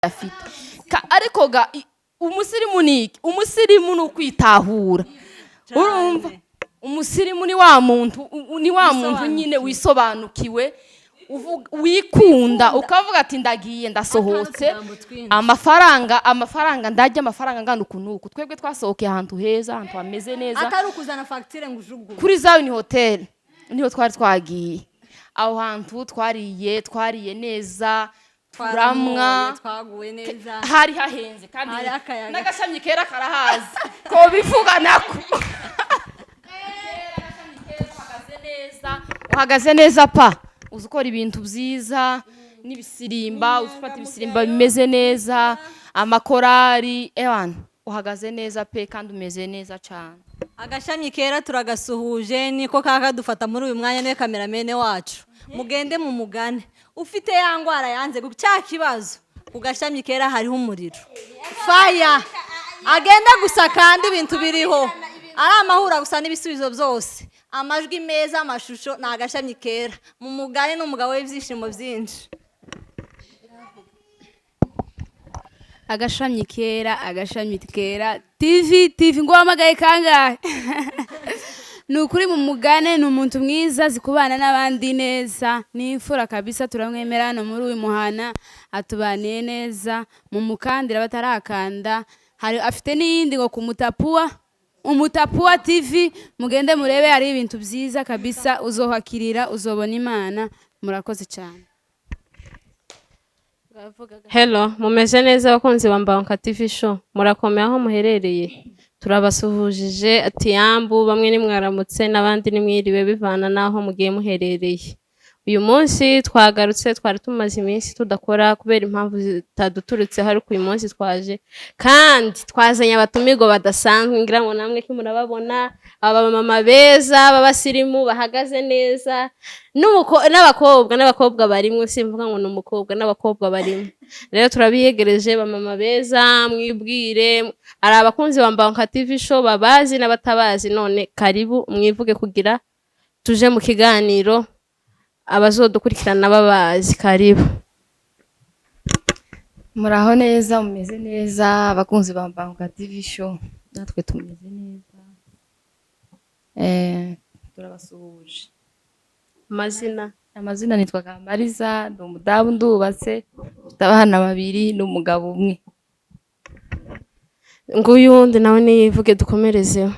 Afite. Ariko ga umusirimu ni iki? Umusirimu ni ukwitahura, urumva? Umusirimu ni wa muntu ni wa muntu nyine wisobanukiwe, wikunda, ukavuga ati: "Ndagiye, ndasohotse." Utugambo twinshi. Amafaranga, ndarya amafaranga angana uku n'uku. Twebwe twasohokeye ahantu heza, ahantu hameze neza. Atari ukuzana fagitire ngo ujugunye. Kuri Zion Hotel niho twari twagiye. Aho hantu twariye neza, turamwa. Twaranyoye, twaguwe neza. Hari hahenze kandi. Hari akayaga. N'agashami kera karahazi ko bivuga nako. Uhagaze neza, uhagaze neza pa, uzi ukora ibintu byiza n'ibisirimba, uzi ufata ibisirimba bimeze neza, amakorari, ewana, uhagaze neza pe, kandi umeze neza cyane. Agashami kera turagasuhuje, niko kakadufata muri uyu mwanya, niwe cameraman wacu. Mugende mu mugane ufite ya ndwara yanze cya kibazo, ku Gashami Kera hariho umuriro, faya. Agenda gusa, kandi ibintu biriho ari amahura gusa n'ibisubizo byose, amajwi meza, amashusho, ni Agashami Kera. Mu mugane ni umugabo w'ibyishimo byinshi. Agashami Kera, Agashami Kera TV, TV ngo uhamagaye kangahe? Ni ukuri, mu mugane ni umuntu mwiza, azi kubana n'abandi neza, ni imfura kabisa. Turamwemera hano muri uyu muhana, atubaniye neza. Mu mukandira batarakanda, hari afite n'iyindi ngo kumutapuwa, Umutapuwa TV. Mugende murebe, hari ibintu byiza kabisa, uzohakirira, uzobona Imana. Murakoze cyane. Hello, mumeze neza abakunzi ba Mbanguka TV Show? Murakomeye aho muherereye? Turabasuhujije, ati yambu, bamwe nimwaramutse n'abandi nimwiriwe, bivana n'aho mugiye muherereye. Uyu munsi twagarutse, twari tumaze iminsi tudakora kubera impamvu zitaduturutseho, ariko uyu munsi twaje kandi twazanye abatumirwa badasanzwe. Ngira ngo namwe ko murababona, aba mama beza b'abasirimu bahagaze neza, n'abakobwa barimwo. Simvuga ngo ni umukobwa, n'abakobwa barimo. Rero turabiyegereje, bamama beza, mwibwire. Hari abakunzi ba Mbanguka TV Show babazi n'abatabazi, none karibu mwivuge kugira tuje mu kiganiro, abazodukurikirana babazi. Karibu. Muraho neza, mumeze neza abakunzi ba Mbanguka TV Show? Natwe tumeze neza, turabasuhuje. Amazina? Amazina nitwa Kamariza, ndi umudamu, ndubatse, mfite abana babiri n'umugabo umwe. Nguyu wundi nawe niyivuge, dukomerezeho.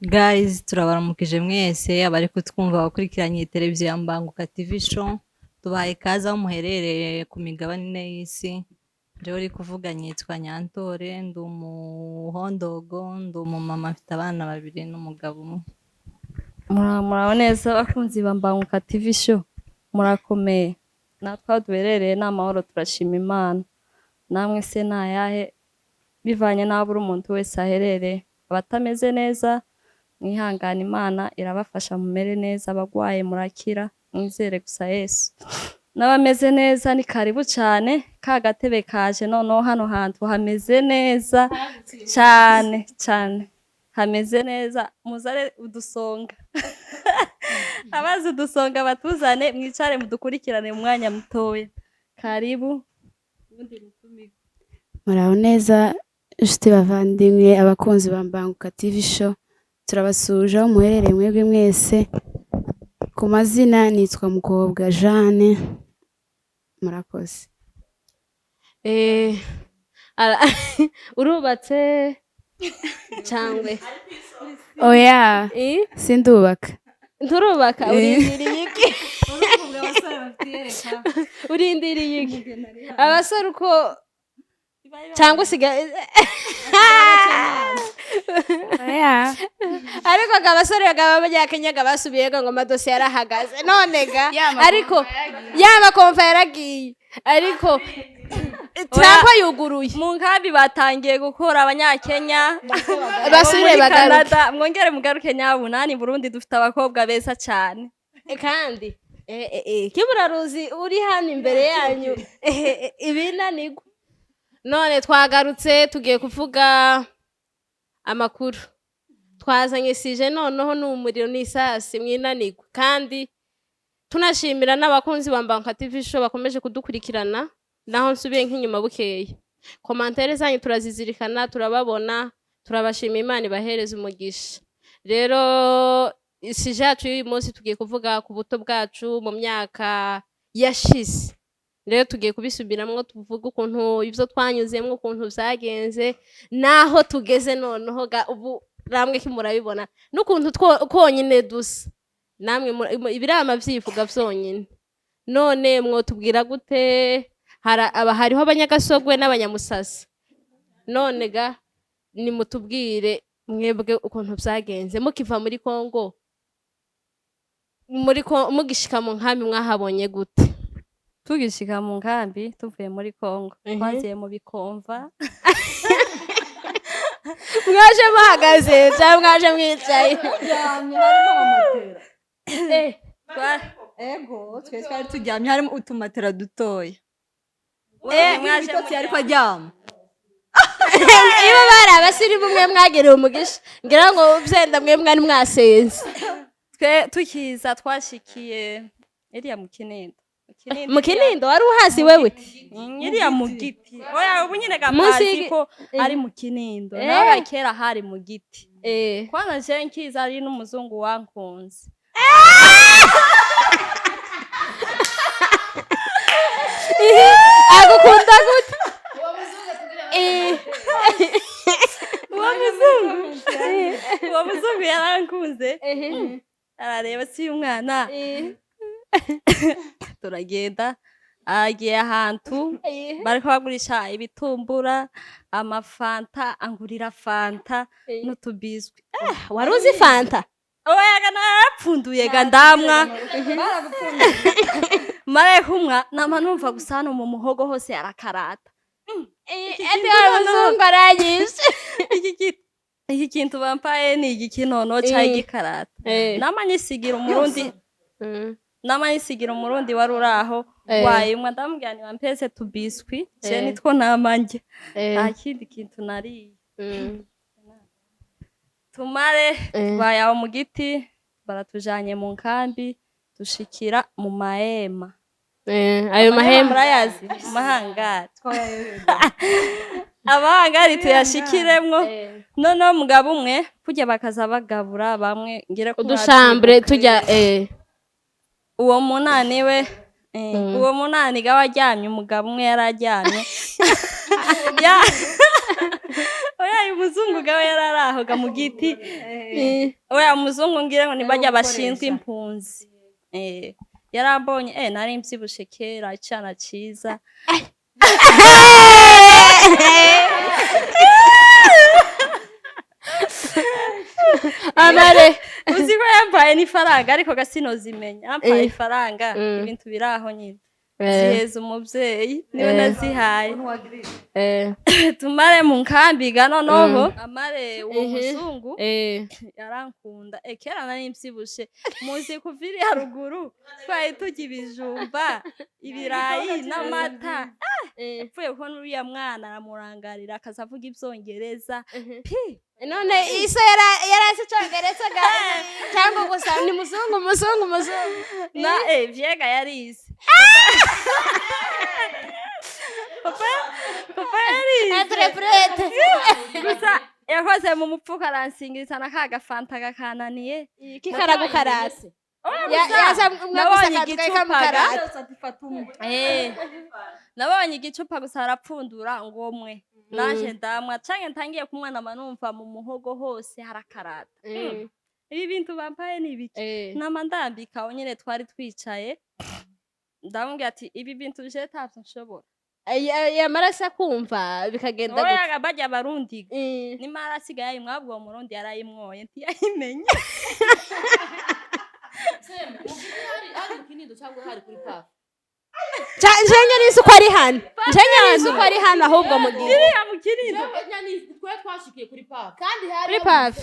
Guys, turabaramukije mwese abari kutwumva, abakurikiranye iyi televiziyo ya Mbanguka TV Show. Tubahaye ikaze aho muherereye ku migabane ine y'isi. Njyewe uri kuvuga nyitwa Nyantore, ndi umuhondogo, ndi umumama, mfite abana babiri n'umugabo umwe. Muraho neza abakunzi ba Mbanguka TV Show, murakomeye? Natwe aho duherereye ni amahoro, turashima Imana. Namwe se ni ayahe? Bivanye n'aho buri umuntu wese aherereye. Abatameze neza mwihangane, Imana irabafasha mumere neza. Abagwaye murakira, mwizere gusa Yesu. N'abameze neza ni karibu cyane, ka gatebe kaje. Noneho hano hantu hameze neza cyane cyane, hameze neza. Muzane udusonga, abazi udusonga batuzane, mwicare mudukurikirane mu mwanya mutoya. Karibu. Muraho neza inshuti bavandimwe, abakunzi ba Mbanguka TV Show. Turabasuhuje aho muherereye mwebwe mwese. Ku mazina nitwa Mukobwa Jeanne. Murakoze. Urubatse cyangwa? Oya. Sindubaka. Nturubaka? Eh. Urindiriye iki? Urindiriye iki? Abasore uko cyangwa usigaye? Oya. Ariko ga abasore b'abanyakenyaga basubiye ngo amadosiye yarahagaze none ga. Ariko ya makomfa yaragiye, ariko Trump yuguruye. Mu nkambi batangiye gukora Abanyakenya. Basubire Bo muri bagaruke. Canada, mwongere mugaruke nyabunani. Burundi dufite abakobwa beza cyane. Kandi kiburaruzi uri hano imbere yanyu, ibinanigwa. None twagarutse, tugiye kuvuga amakuru, twazanye sujet. Noneho ni umuriro n'isasi, mwinanigwa. Kandi tunashimira n'abakunzi ba Mbanguka TV Show bakomeje kudukurikirana. Naho nsubiye nk'inyuma bukeya, commentaires zanyu turazizirikana, turababona, turabashima. Imana ibahereza umugisha. Rero sujet yacu y'uyu munsi, tugiye kuvuga ku buto bwacu mu myaka yashize. Rero tugiye kubisubiramwo, tuvuge ukuntu ibyo twanyuzemo, ukuntu byagenze, n'aho tugeze noneho ga. Ubu ramwe ko murabibona n'ukuntu konyine dusa namwe, ibirama vyivuga vyonyine. None mwotubwira gute? Hariho abanyagasogwe n'abanyamusasa. None ga nimutubwire mwebwe ukuntu vyagenze mukiva muri Kongo, mugishika mu nkambi, mwahabonye gute? Tugishika mu nkambi tuvuye muri Kongo, twagiye mu bikomva. Mwaje muhagaze cyangwa mwaje mwicaye? Ego, twe twari turyamye, harimo utumatera dutoya. Mwaje Ibitotsi ariko aryama. Iyo bari abasirimu, mwe mwagerewe umugisha, ngira ngo byenda mwe mwari mwasenze. Twe tukiza twashikiye iriya mu Kinindo. Mu Kinindo. Mu Kinindo wari uhazi wewe? Iriya mu giti. Oya, ubu nyine Munsi gapazi ko ari mu Kinindo. Nawe kera hari mu giti. Kwanza je nkiza ari n'umuzungu wankunze. Agukunda gute? Uwo muzungu, uwo muzungu yarankunze, arareba si umwana. Turagenda, agiye ahantu bariko bagurisha ibitumbura, amafanta, angurira fanta n'utubiswi. Wari uzi fanta? Oyaga, narapfunduye ga, ndamwa. Mare kumwa, nama numva gusa hano mu muhogo hose arakarata. Ati wa muzungu aranyishe. Iki kintu bampaye ni igiki nono ca igikarata? Nama nyisigira umurundi, nama nyisigira umurundi wari uri aho. Wayimwa, ndamubwira nti wampese tubiswi je, nitwo nama ndya, nta kindi kintu nariye. Tumare tubaye aho mu giti, baratujanye mu nkambi, dushikira mu mahema. Ayo mahema Murayazi, mu mahangari, amahangari tuyashikiremwo. Noneho umugabo umwe kurya bakaza bagabura bamwe, ngire ko Udushambure tujya. Uwo munani we, uwo munani gawe aryamye, umugabo umwe yari aryamye. Oya, uyu muzungu gawe yari arahoga mu giti. Oya, umuzungu ngira ngo nibajya bashinzwe impunzi. Yarambonye, nari mvyibushe kera, icana ciza. Amare Uzi ko yampaye n'ifaranga, ariko gasinozimenya yampaye ifaranga. Ibintu biri aho nyine, ziheza umuvyeyi niwe nazihaye. Tumare mu nkambi ga, noneho amare uwo muzungu yarankunda. Kera nari mvyibushe, muzi kuva iri haruguru twari turya ibijumba, ibirayi n'amata. Apfuye kubona uriya mwana aramurangarira, akaza avuga ivyongereza pi. None iso yari azi icongereza ga, cyangwa gusa ni muzungu, muzungu, muzungu? Na vyega yarize, papa, papa yarize. Interprète. Gusa yakoze mu mupfuko aransingiriza na ka gafanta gakananiye. Kikaragukarase. Oya, gusa Yaza mwe nabonye gusa igicupa kamukarata. Nabonye igicupa gusa, arapfundura ngo mwe, naje ndamwa, canke ntangiye kunywa, nama numva mu muhogo hose harakarata. Ibi bintu bampaye ni ibiki? Nama ndambika aho nyene twari twicaye, ndamubwira ati ibi bintu je ntavyo nshobora. Yamaraso akumva bikagenda gute? Oya, barya barundi nimara asigaye ayimwa, ahubwo uwo murundi yarayimwoye ntiyayimenye. Hari mu Kinindo cyangwa hari kuri pafu? Njenye nisi uko ari hano, njenye nisi uko ari hano, ahubwo mu gihe Iriya mu Kinindo. Twe twashikiye kuri pafu kandi hari Kuri pafu.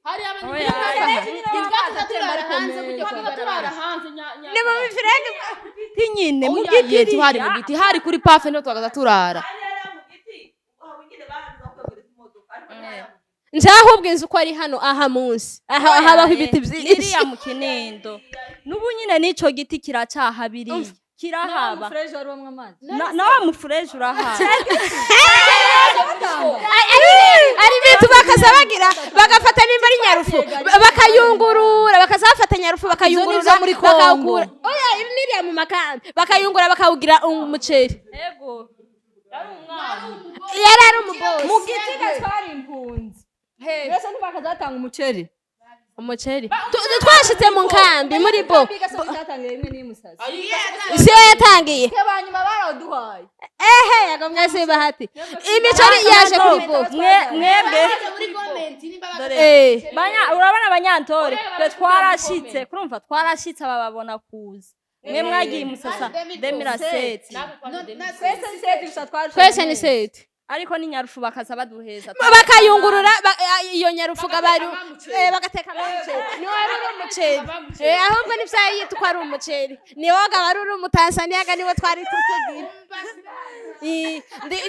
Hari Oya. Turara hanze kujya turara hanze. Ni mu bifirenge. Giti nyine mu Oya, giti. ye, hari mu giti, hari kuri pafu niho twagaza turara. Nje ahubwo inzu uko ari hano aha munsi aha habaho ibiti byinshi. Iriya mu Kinindo n'ubu nyine n'ico giti kiracahabiriye. Kirahaba. Fresh wari wamwe amazi. Na wa mufureje urahaba. Ari ibintu bakaza bagira bagafata nimba ari nyarufu, bakayungurura, bakaza bafata nyarufu bakayungurura. Izo ni izo muri Congo. Bakawukura, oya, iri niriya mu makambi, bakayungura bakawugira umuceri. Ego. Yari ari umubosi. Mu Gitega twari impunzi. Mbese ntibakazatanga umuceri? Umuceri twashitse mu nkambi muri bo. Cyatangiye rimwe n'imusazi. Siyo yatangiye. Hanyuma barawuduhaye. Ehe, yagomye se bahati imiceri yaje kuri bo. Mwebwe dore urabona abanyantore, twe twarashitse, kurumva twarashitse, aba babona kuza. Mwe mwagiye musasa 2007. Twese ni sept gusa twari. Twese ni sept. Ariko ni nyarufu bakaza baduheza. Bakayungurura iyo nyarufuga bari bagateka umuceri, niwo wari uri umuceri. Ahubwo ntivyayita ko ari umuceri, niwo ga wari uri umutanzaniya ga niwo twari tutugira.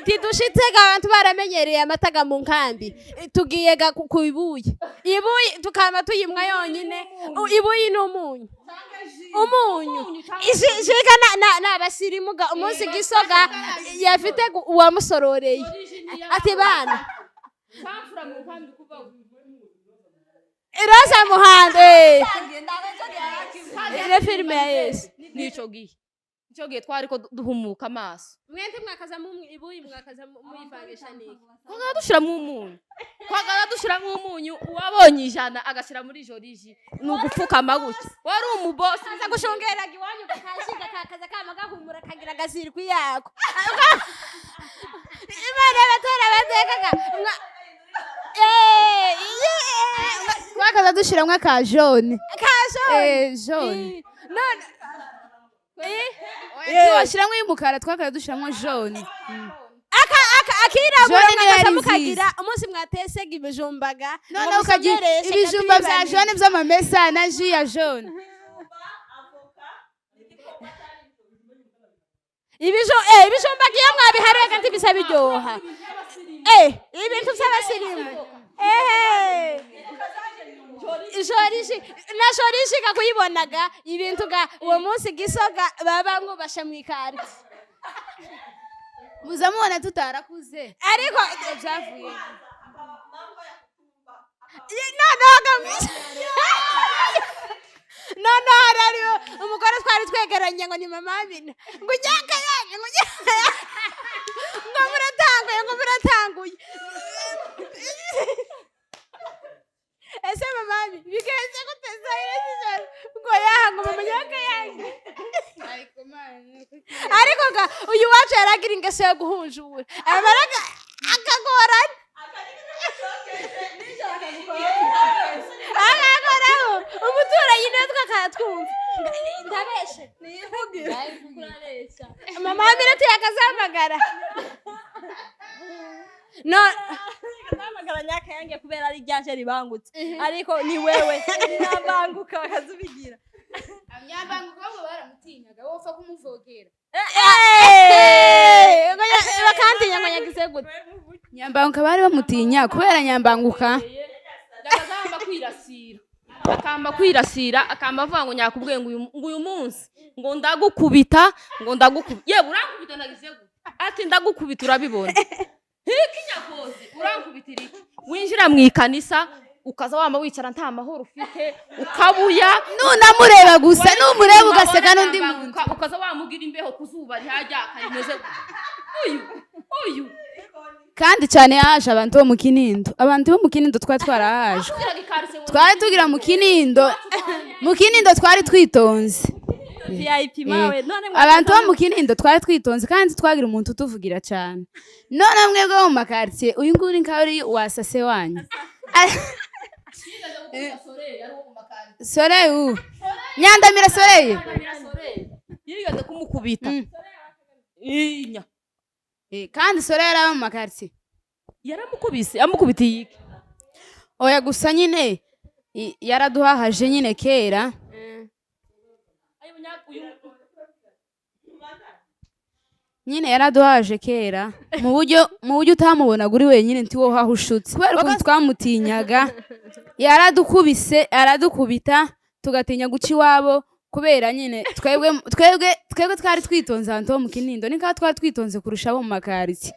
Ntidushitse ga abantu baramenyereye amata ga mu nkambi. Tugiye ga ku ibuye, ibuye tukama tuyimwa yonyine. Ibuye n'umunyu, umunyu. Jiga n'abasirimu ga umunsi gisoga yafite uwamusororeye ati bana Rosa Muhando, ile filime ya Yesu. Nico gihe, nico gihe twari ko duhumuka amaso. Mwende mwakaza mu ibuyi, mwakaza muyivangisha niki? Twagara dushiramo umunyu, twagara dushiramo umunyu. Uwabonye 100 agashyira muri joriji, ni ugupfukama gutya, wari umubosi. Kaza gushongeraga iwanyu kakashiga kakaza kama gahumura kagira agasirwi yako. Imana y'abatora batekaga Twakaza dushiramwo aka jaune. Ka jaune. Jaune. None Ntiwashiramwo iy'umukara, twakaza dushiramwo jaune. Aka aka akirabura. Jaune niyo mwakaza yari mukagira nziza. Umunsi mwatesega ibijumbaga ngo Noneho ukagira musongereshe ibijumba vya gatibane. jaune vy'amamesa na jus ya jaune. Ibijumba iyo mwabiharuye ntibisa biryoha. Ibintu by'abasirimu joriji na joriji ga kuyibonaga ibintu ga uwo munsi gisoga baba ngubasha mu ikarti. Muza mubona tutarakuze. Ariko Vyavuye. Noneho noneho hari umugore twari twegeranye ngo ni mama Amina, ngo unyaka yange, ngo unyaka yange, ngo muratanguye, ngo muratanguye. Ese mama Amina bigenze gute saa 4 z'ijoro? Ngo yaha, ngo mama nyaka yange. Ariko ga uyu wacu yaragira ingeso yo guhunjura amaraga akagorana akakoraho umuturanyi natwe akatwumva. Ndabeshe mama Amina tuyakazahamagara no. Ndahamagara nyakayange kubera ari ryaje ribangutse, ariko ni wewe ninabanguka bakazubigira. Nyambanguka ahubwo baramutinyaga, wowe upfa kumuvogera. Bakantinya ngo nyagize gute? Nyambanguka bari bamutinya kubera nyambanguka. Akamba kwirasira, akamba kwirasira, akamba avuga ngo nyakubwiye ngo uyu munsi ngo ndagukubita, ngo ndagukubita. Yewe, urankubita nagize gute? Ati ndagukubita urabibona hiki nyakozi, urankubitira iki? Winjira mu ikanisa ukaza wama wicara nta mahoro ufite, ukabuya. Nunamureba gusa, numureba ugaseka n'undi muntu. Ukaza wamugira imbeho ku zuba rihajya karimeze uyu uyu. Kandi cyane yaje abantu bo mu Kinindo, abantu bo mu Kinindo twari twarahaje. Tugiraga ikarise ngo Twari tugira mu Kinindo, mu Kinindo twari twitonze. VIP mawe none. Abantu bo mu Kinindo twari twitonze kandi twagira umuntu utuvugira cyane. None mwebwe bo mu makaritsiye, uyu nguyu ni nkaho ari wasase wanyu Soreye ubu Nyandamira Soreye. Yigeze kumukubita inya. Kandi Soreye yari aba mu makaritsiye. Yaramukubise, amukubitiye iki? Oya, gusa nyine yaraduhahaje nyine kera. Nyine yaraduhaje kera mu buryo utamubonaga uri wenyine, ntiwohaho ushutse kubera ukuntu twamutinyaga. Yaradukubise, aradukubita, tugatinya guca iwabo. Kubera nyine twebwe twari twitonze ahantu ho mu Kinindo, ni nkaho twari twitonze kurusha abo mu makaritsiye.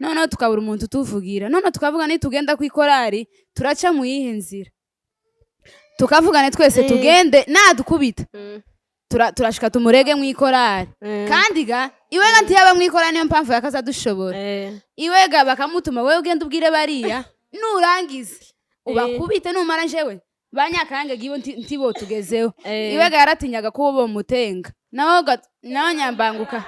Noneho tukabura umuntu utuvugira, noneho tukavuga nitugenda ku ikorari turaca mu yihe nzira, tukavugane twese tugende nadukubita, turashika tumurege mu ikorari. Kandi ga iwega ntiyaba mu ikorari, niyo mpamvu yakaza dushobora. Iwega bakamutuma, wowe ugenda ubwire bariya, nurangiza ubakubite, numara njewe banyakange gibo ntibo tugezeho. Iwega yaratinyaga ko bomutenga, naho naho nyambanguka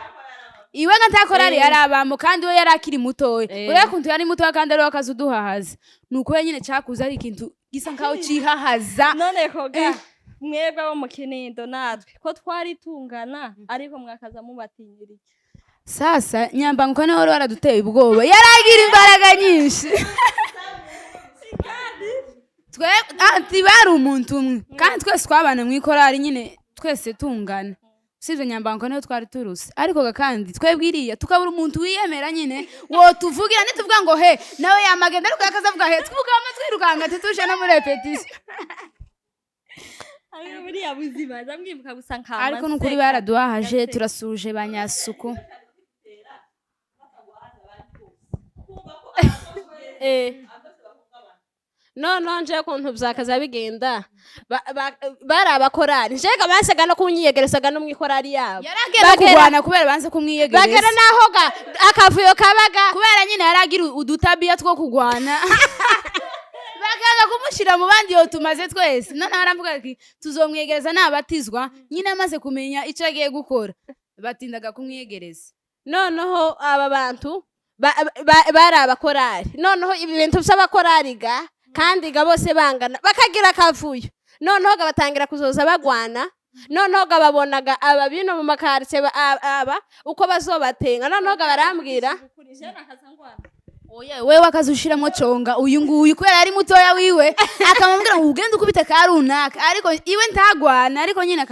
iwega ntakorari yarabamo, kandi we yari akiri mutoya. Urebe kuntu yari mutoya kandi ariwe akaza uduhahaza, ni uko nyine cyakuze ari ikintu gisa nkaho cihahaza. None koga mwebwe abo mu Kinindo natwe ko twari tungana, ariko mwakaza mubatinyira iki? Sasa nyambanguka niwe wari waraduteye ubwoba, yaragira imbaraga nyinshi. Twe ati bari umuntu umwe kandi twese twabana mu ikorari nyine twese tungana, usibye nyambanguka niwe twari turuse. Ariko ga kandi twebwe iriya tukabura umuntu wiyemera nyine wotuvugira, nituvuga ngo he nawe yamagenda, ariko yakaza avuga he twukama twirukanga tituje no muri répétition. Ariko buriya buzima ndamwibuka gusa nkama. Ariko nukuri baraduhahaje, turasuje ba nyasuku. Noneho nje kuntu byakaza bigenda, bari abakorari, njega bansaga no kunyiyegerezaga no mu ikorari yabo. Yaragenda kurwana kubera banze kumwiyegereza. Bagera naho ga akavuyo kabaga. Kubera nyine yaragira udutabiya two kugwana, bakanga kumushyira mu bandi yo tumaze twese. Noneho aravuga ati tuzomwegereza nabatizwa nyine amaze kumenya icyo agiye gukora, batindaga kumwiyegereza. Noneho aba bantu bari abakorari, noneho ibi bintu by'abakorari ga kandi ga bose bangana bakagira akavuyo, noneho ga batangira kuzoza bagwana, noneho ga babonaga aba bino mu makaritsiye aba uko bazobatenga, noneho ga barambwira. Oya, wewe akaza ushiramo conga uyu nguyu kubera ari mutoya wiwe, akamubwira ngo ugende ukubite ka runaka, ariko iwe ntagwana, ariko nyine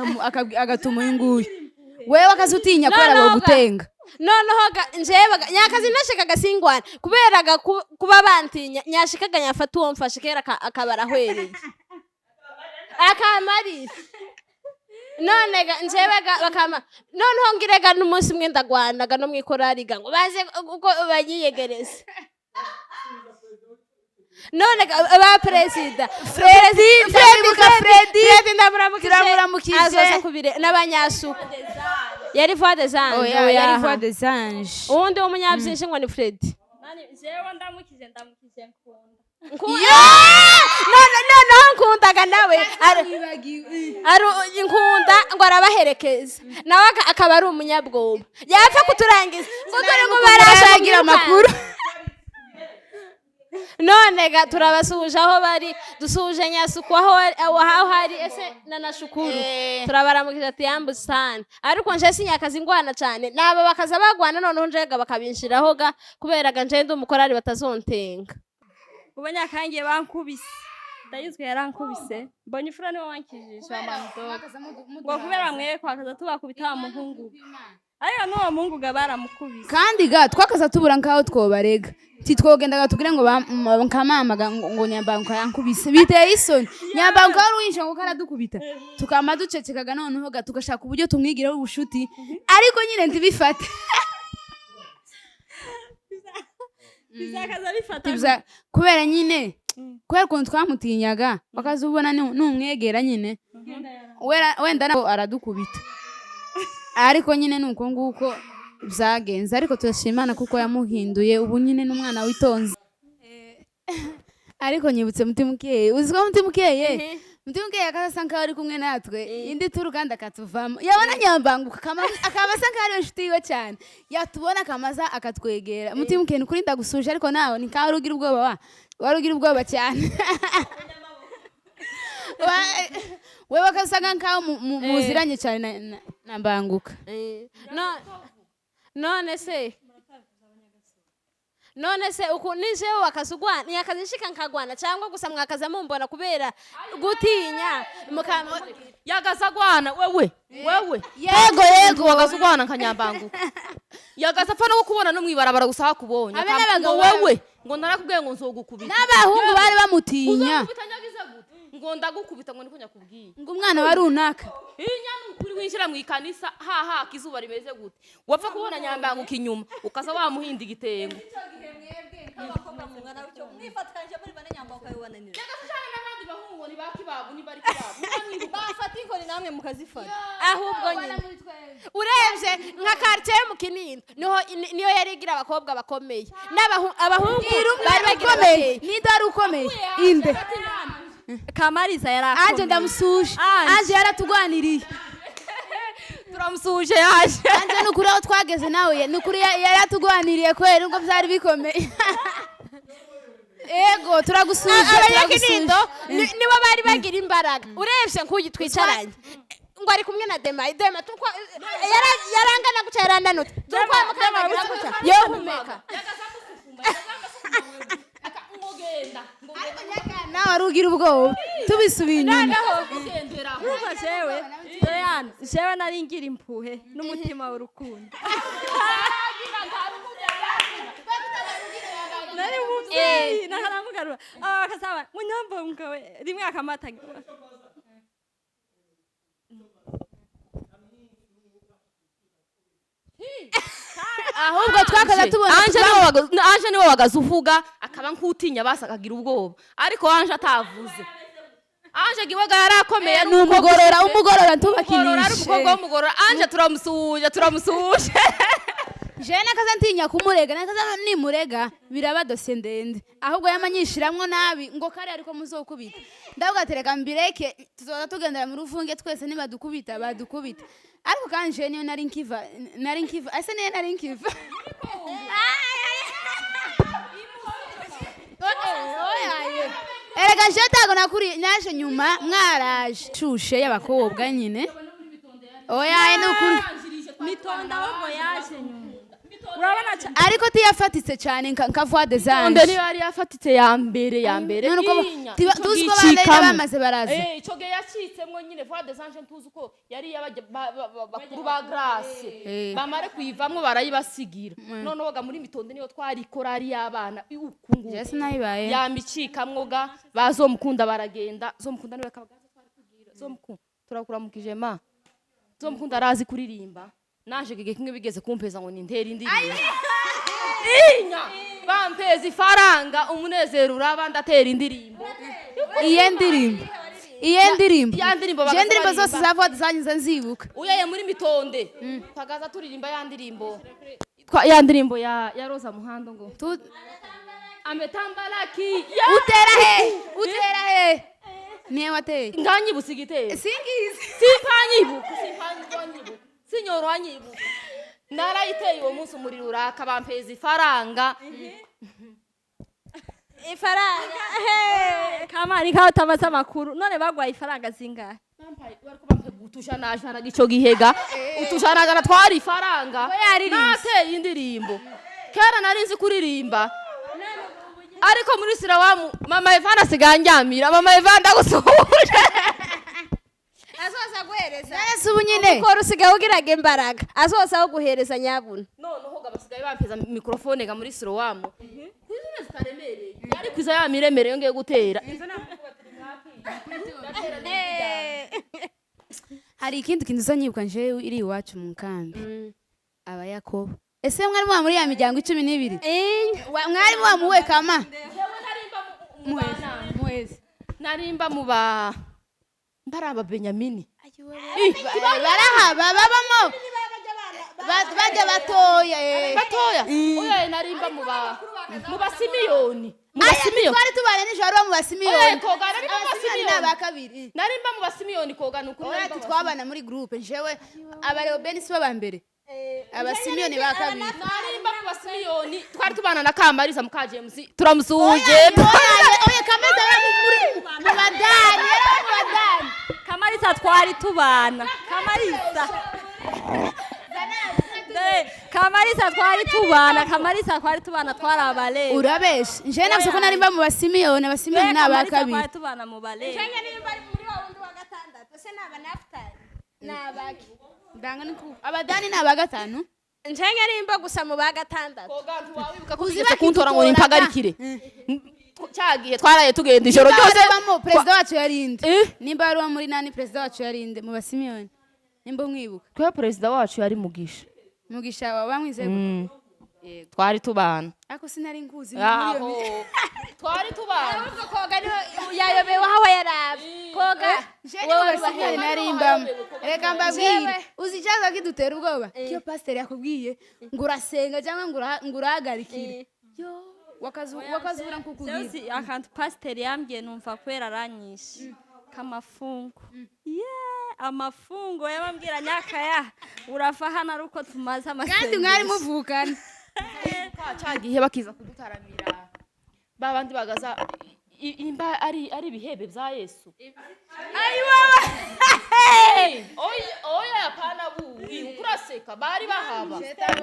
agatuma uyu nguyu, wewe akaza utinya kubera Noneho bogutenga. Noneho njyewe nyakazi nashikaga singwana kubera ga kuba bantinya, nyashikaga nyafata uwo mfashe kera akaba arahwereye akamarira. None ga njyewe ga bakama, noneho ngirega n'umunsi umwe ndagwanaga no mwikorari ga ngo baze uko banyiyegereze. None ba perezida Fredi, ndabibuka Fredi. Fredi ndamuramukije. Turamuramukije. Azoza kubire n'abanyasuku, yari voix des anges. Oya, Oya. yari voix des anges. Uwundi w'umunyabyinshi ngo ni Fredi. Jewe ndamukije, ndamukije nkunda. None noneho nkundaga nawe ari nkunda ngo arabaherekeza, nawe akaba ari umunyabwoba, yapfa kuturangiza ngo dore ngo barasha Baragira amakuru. None ga turabasuhuje aho bari, dusuhuje nyasuku aho hari ese na nashukuru, turabaramukije ati yambu sana. Ariko nje sinyakazi ngwana cyane, naba bakaza bagwana, noneho njega bakabinshiraho ga kubera ga nje ndi umukorari batazontenga. Ubu nyakangiye bankubise, ndayizwe yarankubise, mbonye ifura niwe wankijije wa mamudogo, ngo kubera mwe kwakaza tubakubita wa muhungu, ariko n'uwo muhungu ga baramukubise. Kandi ga twakaza tubura nkaho twobarega, titwogendaga tubwire ngo nkamamaga ngo nyambanguka yankubise, biteye isoni. Nyambanguka wari uwishe ngo karadukubita, tukama ducecekaga, noneho ga tugashaka uburyo tumwigiraho ubushuti, ariko nyine ntibifate. Bizakaza bifata. Kubera nyine kubera ukuntu twamutinyaga, bakaza ubona numwegera nyine wenda nawe aradukubita, ariko nyine ni uko nguko byagenze. Ariko turashima Imana kuko yamuhinduye, ubu nyine n'umwana witonze. Ariko nyibutse mutima ukeye, uzi ko mutima ukeye, mutima ukeye akaza asa nkaho ari kumwe natwe indi turu kandi akatuvamo, yabona nyambanguka akaba asa nkaho ari inshuti yiwe cyane, yatubona akamaza akatwegera. Mutima ukeye, ni ukuri ndagusuje, ariko nawe ni nkaho wari ugira ubwoba, wari ugira ubwoba cyane. Wewe akasa nkaho muziranye cyane na mbanguka. None se uku nijewe wakazugwana ntiyakazishika nkagwana cyangwa gusa mwakaza mumbona kubera gutinya Yagaza agwana wewe wewe. Yego yego. Wagaza ugwana nka nyambanguka, yagaza apfa no kukubona no mwibarabara gusa hakubonye. Habe Ngo n'abagabo wewe ngo narakubwiye ngo nzogukubita. N'abahungu bari bamutinya. Uzokubita nyagize gute? Ngo ndagukubita, ngo niko nyakubwiye. Ngo umwana wa runaka. Inya ni ukuri, winjira mu ikanisa hahaka izuba rimeze gute, wapfa kubona nyambanguka inyuma ukaza wamuhinda igitengo. Icyo gihe mwebwe nk'abakobwa mungana gutyo mwifatikanyije muri bane, nyambo ukabibananira. Cyane n'abandi bahungu ngo ni ba kibabu, ni bari kibabu. Bafata inkoni namwe mukazifata. Ahubwo nyine urebye nka quartier yo mu Kinindo niho niyo yari igira abakobwa bakomeye abahungu bari bagira ukomeye bakeya. Ninde wari ukomeye, inde? Kamariza yari akomeye. Anje ndamusuje. Anje. Anje yaratugwaniriye. Turamusuhuje, yaje. Anje ni ukuri, aho twageze nawe ni ukuri yaratugwaniriye kubera nubwo byari bikomeye. Ego, turagusuje. Abanyakinindo Turagusuje. nibo bari bagira imbaraga. Urebye nk'uyu twicaranye ngo ari kumwe na Dema, Dema tuko yarangana gutya, yarananutse, tuko mukandagira gutya yohumeka. Ariko nyaka nawe wari ugira ubwoba, tubisubiye inyuma. Urumva jewe Diane, jewe nari ngira impuhe n'umutima w'urukundo, nari umubyeyi nakaramugarura, aba bakasaba ngo nyambo mugabo rimwe akamata. Ahubwo twakaza tubona. Anje niwe wagaze uvuga akaba nk'utinya, basi akagira ubwoba, ariko Anje atavuze, Anje giwaga yarakomeye. Ni umugorora, umugorora. Umugorora ari Ntubakinishe. Umukobwa w'umugorora Anje, turamusuhuje, turamusuhuje. Jewe nakaza ntinya kumurega, nakaza nimurega biraba dosiye ndende. Ahubwo yamanyishiramwo nabi ngo kare ariko muzokubita. Ndavuga ati reka mbireke, tuzoza tugendera mu ruvunge twese, nibadukubita badukubita. Ariko kandi jewe niyo nari nkiva, nari nkiva ese niyo nari nkiva. Erega jewe ntago nakuriye, naje nyuma mwaraje shushe y'abakobwa nyine. Oya, ni ukuri. Mitonda ahubwo yaje nyuma, urabona Ariko tiyafatitse cyane nka voix des Nde anges. niba yari yafatitse ya mbere, ya mbere. None uko Inya, tiba- ico tuzi ko bana gicikamo. bamaze baraza. Ico gihe yacitsemwo nyine voix des anges, ntuzi uko yari iy'abajya bakuru ba Grace. Bamare kuyivamwo barayibasigira. Noneho ga muri Mitonde niyo twari korari y'abana uku nguku. Jewe sinayibaye. Yamicikamwo ga bazomukunda baragenda, zomukunda niwe kabagaza twari kugira zomukunda, turakuramukije ma zomukunda, arazi kuririmba. Naje gege kimwe bigeze kumpeza ngo nintere indirimbo, inya bampeza ifaranga, umunezero uraba, ndatera indirimbo. Iye ndirimbo, iye ndirimbo? Ya ndirimbo Je bagaza ndirimbo zose baririmba. za voix des anges nzibuka. Uyeye muri Mitonde twagaza turirimba ya ndirimbo ya ndirimbo ya Rosa Muhando ngo ametambalaki ya Utera he, utera he, niye wateye? Nganyibutse igitero. Singizi. Simpanyibuka, simpanyibuka, sinyorohanyibuka. Narayiteye uwo munsi, umuriro uraka, bampeza ifaranga. Ifaranga. Kamari kaho utamaze amakuru, none bagwaye ifaranga zingahe? Bariko bampe utujanajana, ico gihega utujanajana twari ifaranga. Yaririmbye. Nateye indirimbo kera, nari nzi kuririmba, ariko muri sirawamu mama Evana asigaye andyamira. Mama Evana, ndagusuhuje. Azoza guhereza. None ubu nyine Ukora usigaye ugiraga imbaraga, azoza aho guhereza nyabuna. Noneho ga basigaye bampeza mikrofone ga muri sirowamu kwizina zitaremereye, ariko iza ya miremereye ngiye gutera. Hari ikindi kintu uzanyibuka njewe iri iwacu mu nkambi, aba Yakobo. Ese mwari muba muri ya miryango 12? Mwari muba muwe kama muheze muheze? Narimba mu ba mbari aba Benyamini. Barahaba babamo bajya batoya. Batoya, oya, narimba mu Basimiyoni, mu Aya, Basimiyoni. Twari tubana nijoro bo mu Basimiyoni. Oya, koga, nari mu Abasimiyoni ni Basimiyoni. aba kabiri. Narimba mu Basimiyoni, koga ni ukuri. Oya. Narimba mu Twabana muri groupe, njewe abareobeni sibo ba mbere, abasimiyoni ba kabiri. Narimba mu Basimiyoni, twari tubana na Kamariza muka James, turamusuhuje. Oya, oya, Kamariza yari mu Badani, yari mu Badani. Kamariza twari tubana, Kamariza. Dore, Kamariza twari tubana, Kamariza twari tubana, twari abale. Urabeshe, njewe navuze ko narimba mu Basimiyoni, abasimiyoni ni aba Kamariza kabiri. twari tubana mu bale. Nimba ari muri wa wundi wa gatandatu se naba Nafutali nabaki? Ndanga ni ku Abadani ni aba gatanu. Njenge nimba gusa mu ba gatandatu. Koga, ntiwawibuka ko Uzi bigeze kuntora ngo bakitutoraga. nimpagarikire. Cya gihe twaraye tugenda ijoro Nimba ryose. wari ubamo, perezida wacu yarinde? Eh? Nimba wari uwo muri nani, perezida wacu yarinde mu Basimiyoni, nimba umwibuka? Twe perezida wacu yari Mugisha. Mugisha wawe bamwizeye gute? Yego. Twari tubana. Ariko sinari nkuzi muri iyo Aho twari tubana. Ahubwo koga niho yayobewe aho yaraba koga. Jewe mu Basimiyoni nari mbamo. Reka mbabwire, uzi icyaza kidutera ubwoba? Iyo pasiteri yakubwiye ngo urasenga cyangwa ngo urahagarikire, yo wakazubura nkukubwira. Zeus, akantu pasiteri yambwiye numva kwera aranyishe kamafungo ye amafungo yabambwira nyakaya urava hano ari uko tumaze Kandi amasengesho. Mwari muvukana. Cya gihe bakiza kudutaramira ba bandi bagaza imba ari ibihebe bya Yesu. Oya oya, hapana, buwi kuraseka bari bahaba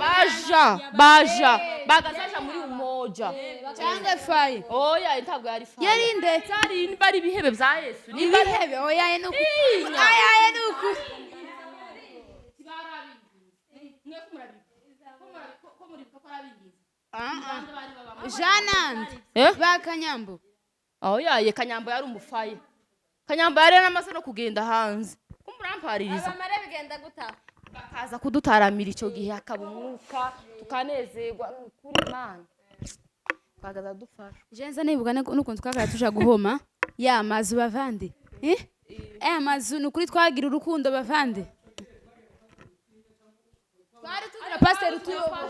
baja bagazaja muri Umoja. Cyangwa fayi. Oya, ntabwo yari fa. Yarinde? Byari nimba ari ibihebe bya Yesu, nimba ari Ibihebe? Oya, ye nuku. Inya. Aya ye nuku. Janande. Eh? Ba Kanyambo. Oya ye, Kanyambo yari umufaye. Kanyambo yari yaramaze no kugenda hanze kumurampaririza. Abamare bigenda gutaha. Bakaza kudutaramira icyo gihe hakaba umwuka, tukanezerwa. Ni ukuri Imana twagaza dufasha. Jenza nibuka n'ukuntu twakara tuja guhoma ya mazu bavande, eh aya mazu. Ni ukuri twagira urukundo bavande, twari tugira pasiteri utuyobora.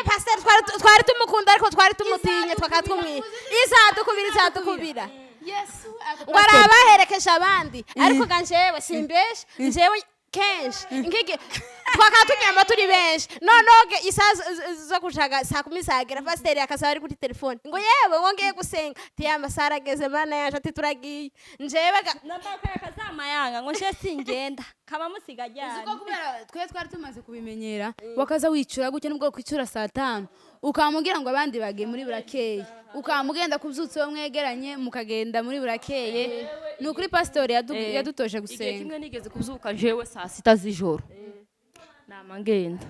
Pasiteri twari tumukunda, ariko twari tumutinye, twakaba tumwiye izadukubira izadukubira. Yesu. Ngo arabaherekeje abandi, ariko ga njyewe simbeshe, njyewe kenshi nk'igi twakaba tunyama turi benshi, noneho isaha zo gushaka saa 10 zagera, pasiteri akazaba ari kuri telefone ngo yewe ngo ngiye gusenga, ati ya masaha arageze mana yaje, ati turagiye, njyewe ga Nambara kazamayanga ngo nje singenda kaba musiga Uzi ko ajyanye. Kubera twe twari tumaze kubimenyera, wakaza wicura gutya nubwo kwicura saa 5, ukamubwira ngo abandi bagiye muri burakeye, ukamugenda kubyutsa uwo mwegeranye mukagenda muri burakeye. Ni ukuri pasitori yadutoje Igihe gusenga. kimwe nigeze kubyuka jewe saa 6 z'ijoro, nama ngenda,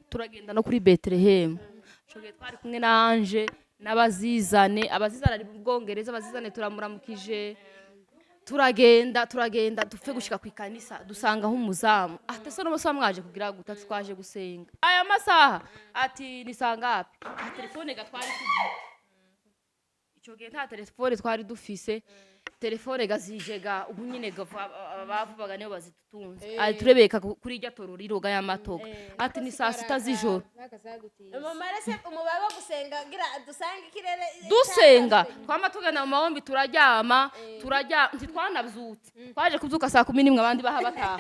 turagenda no kuri Betelehemu. Ico gihe twari kumwe na Anje n'abazizane. Abazizane ari mu Bwongereza, abazizane turamuramukije. Turagenda dupfe gushika ku ikanisa, dusangaho umuzamu ati: "Ese no mwaje kugira gute?" Ati: "Twaje gusenga." "Aya masaha?" Ati: "Ni saa ngapi?" Nta telefone ga twari tugira icyo gihe, nta telefone twari dufise. Telefone gazije ga ubu nyine bavubaga niyo bazitutunze. Ati turebeka kuri irya toro riroga y'amatoga, ati ni saa 6 z'ijoro. Umumare se umubare wo gusenga ngira dusange ikirere. Dusenga twama tugenda mu mahombi, turaryama, turarya, ntitwanabyutse. Twaje kubyuka saa 11 abandi baha bataha.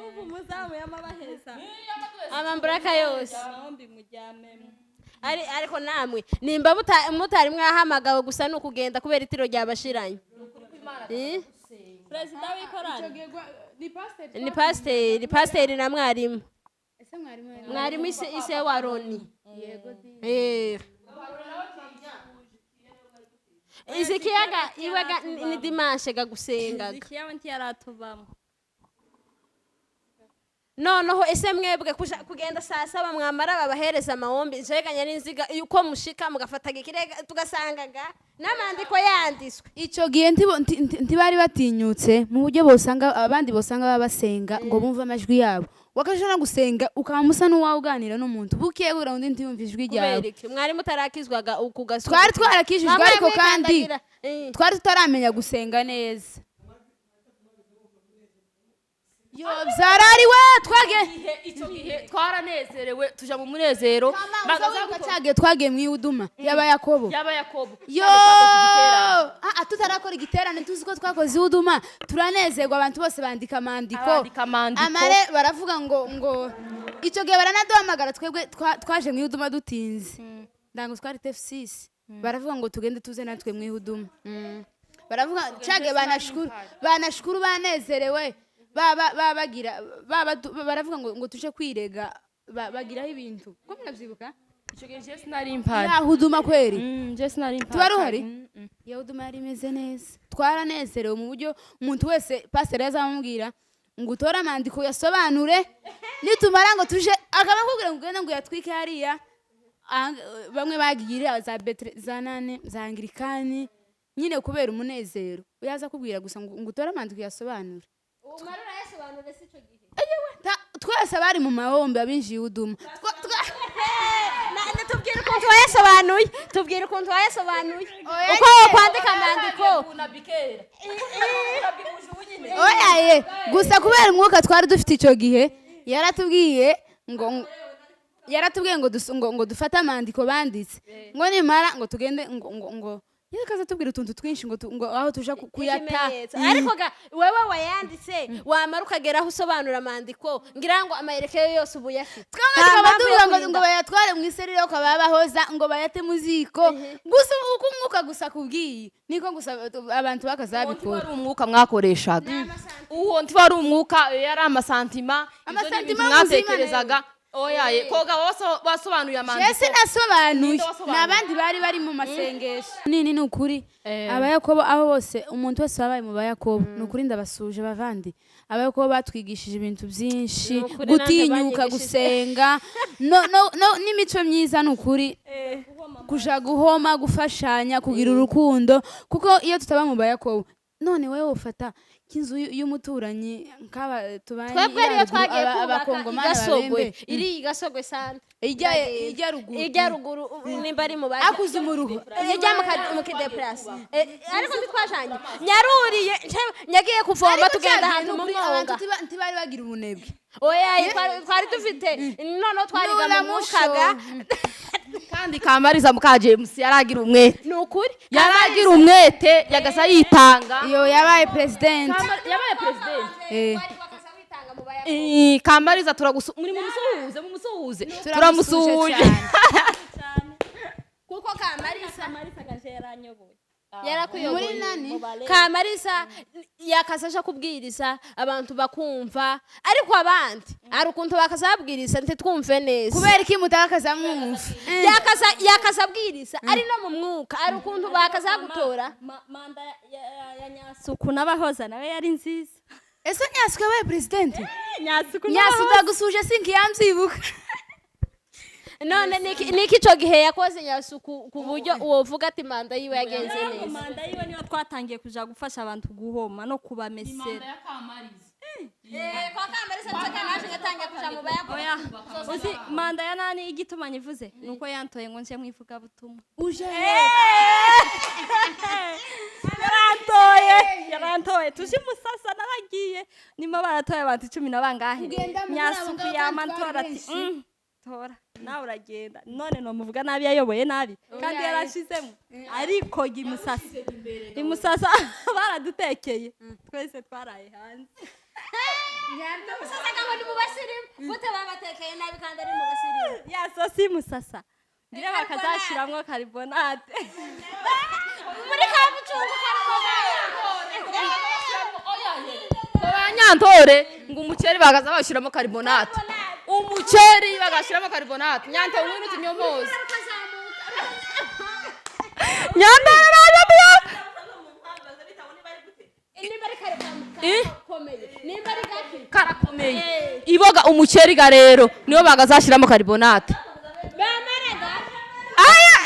Ubu umuzamu yamabaheza. Amamburaka yose. Amahombi mujyamemo. Ariko namwe nimba mutari mwahamagawe gusa ni ukugenda kubera itiro ryabashiranye. Eh? Perezida w'ikorari. Ni pasiteri na mwarimu. Ese mwarimu Mwarimu ise wa Roni. Eh. Izikiyaga iwaga ni dimanche ga gusengaga. Zikiyawe ntiyaratubamo. Noneho ese mwebwe kugenda saa 7 mwamara babahereza amawombi, njeganya n'inziga uko mushika mugafataga ikirega tugasangaga n'amandiko yanditswe? Icyo gihe ntibari batinyutse mu buryo bosanga abandi bosanga baba basenga ngo bumve amajwi yabo. Wakajana gusenga ukaba musa n'uwawe uganira n'umuntu, bukeye bura undi ntiyumve ijwi ryawe. Kubera iki mwari mutarakizwaga uku gasura? Twari twarakijijwe, Mwamara ariko kandi mwikandagira. Eh. twari tutaramenya gusenga neza. Yo byarariwe twage. Icyo gihe twaranezerewe, tuja mu munezero. Cyagiye twagiye mu iwuduma yaba Yakobo. Yaba Yakobo. Yo, tutarakora igiterane, tuzi ko twakoze iwuduma, turanezerwa, abantu bose bandika amandiko. Abandika amandiko. Amare baravuga ngo icyo gihe baranaduhamagara. Twebwe twaje mu ihuduma dutinze, ndango twari tef6, baravuga ngo tugende tuze natwe mu ihuduma. Baravuga cage banashukuru banashukuru banezerewe bagira baravuga ngo tuje kwirega, bagiraho ibintu ko murabyibuka. Icyo gihe je sinari mpari. Ya huduma kweri. Je sinari mpari. Tuba ruhari? Mm. Ya huduma yari imeze neza, twaranezerewe mu buryo umuntu wese pasiteri yazamubwira ngo utore amandiko uyasobanure, nitumara ngo tuje akaba akubwira ngo ugende ngo uyatwike hariya. Bamwe bagiye za betre za nane za anglikani nyine kubera umunezero. Uyaza kubwira gusa ngo utore amandiko uyasobanure. Umara urayasobanura si ico gihe? Twese abari mu mahombe abinjiye uduma. Tubwire ukuntu wayasobanuye, tubwire ukuntu wayasobanuye, uko kwandika amandiko. Oya ye, gusa kubera umwuka twari dufite icyo gihe, yaratubwiye ngo dufate amandiko banditse, ngo nimara ngo tugende ngo yarakaza tubwira utuntu twinshi ngo aho tuja kuyata. Ikimenyetso. Ariko ga wewe wayanditse, wamara ukagera aho usobanura amandiko, ngira ngo amayerekeyo yose ubu uyafite. Twamwe Nta tukaba mpamvu yo tuvuga ngo kurinda. Ngo bayatware mu iserire bakaba bahoza, ngo bayate mu ziko. Gusa uko umwuka gusa kubwiye niko gusa abantu bakazabikora. Wari umwuka mwakoreshaga uwo, ntiwari umwuka, yari amasantima. Ibyo ni Amasantima ibintu y'ubuzima. mwatekerezaga. Oya ye, koga wasobanuye amandiko? Jese nasobanuye. Ninde wasobanuye? Ni abandi bari mu masengesho nini. Ni ukuri, abayakobo abo bose, umuntu wese wabaye mu bayakobo, ni ukuri ndabasuje bavandi. Abayakobo batwigishije ibintu byinshi. Ni ukuri, nanjye Gutinyuka, banyigishije. gusenga no n'imico myiza. Ni ukuri, kuja guhoma, gufashanya, kugira urukundo, kuko iyo tutaba mu bayakobo, none wowe wofata nk'inzu y'umuturanyi nk'aba tubanye Twebwe ya ariyo ruguru, twagiye kubaka abakongomani, igasogwe ababembe. Iri igasogwe sante. Ijya ruguru. Ijya ruguru, nimba ari mu baja. Akuze umuruho. Ijya mu kideplasi, ariko ntitwajanye, nyaruriye nyagiye kuvoma, Ariko tugenda cyagihe ahantu mu nukuri abantu mwonga. Ntibari bagira ubunebwe. Oya, twari dufite, noneho twariga mu Nuramusho. mwukaga. Kandi Kamariza muka James yaragira umwete. Ni ukuri. Yaragira umwete, yagasa yitanga. Iyo yabaye president. Yabaye president. Eh. Kamariza turagusu muri mumusuhuze, mumusuhuze. Turamusuhuje. Turamusuhuje. Cyane. Kuko Kamarisa Kamarisa gaje yaranyoboye. Yarakuyoboye. Muri nani? Kamarisa yakaza kubwiriza abantu bakumva, ariko abandi hari ukuntu bakazabwiriza ntitwumve neza. Kubera iki mutakaza mwumva? Yakaza abwiriza ari no mu mwuka, hari ukuntu bakazagutora. Manda ya Nyasuku n'abahoza nawe yari nziza. Ese Nyasuku yabaye president? Nyasuku. Nyasuku ndagusuje, sinkiyamvyibuka. None niki ico gihe yakoze Nyasuku ku buryo uwovuga ati manda yiwe yagenze neza? Manda yiwe niyo twatangiye kuja gufasha abantu guhoma no kubamesera. Kwa Kamarisa nsoka naje ngatangiye kuja mu bayakora. Oya, uzi manda ya nani? Igituma nyivuze nuko yantoye ngo nje mu ivugabutumwa. Uje. Yarantoye, tuje musasa, naragiye nima baratoye abantu 10 na bangahe. Ugenda muri abo Nyasuku ngabo kandi yamantora twari ati benshi. Tora nawe uragenda." None nomuvuga nabi? Yayoboye nabi kandi yarashizemo, ariko imusasa baradutekeye twese, twaraye hanze. Musasa ngo ni mu basirimu, gute babatekeye nabi kandi ari mu basirimu? Ya sosi y'umusasa ngira bakazashiramwo carbonate. Muri kabucungu. Banyantore ngo umuceri bagaza bawushyiramo carbonate, umuceri bagashyiramo carbonate. Nyantore, ngwino utunyomoze. Nyantore naje. Nimba ari karakomeye, nimba ari gaki? Karakomeye. Iboga umuceri ga rero niyo bagazashyiramo carbonate. Bamaraga Aya.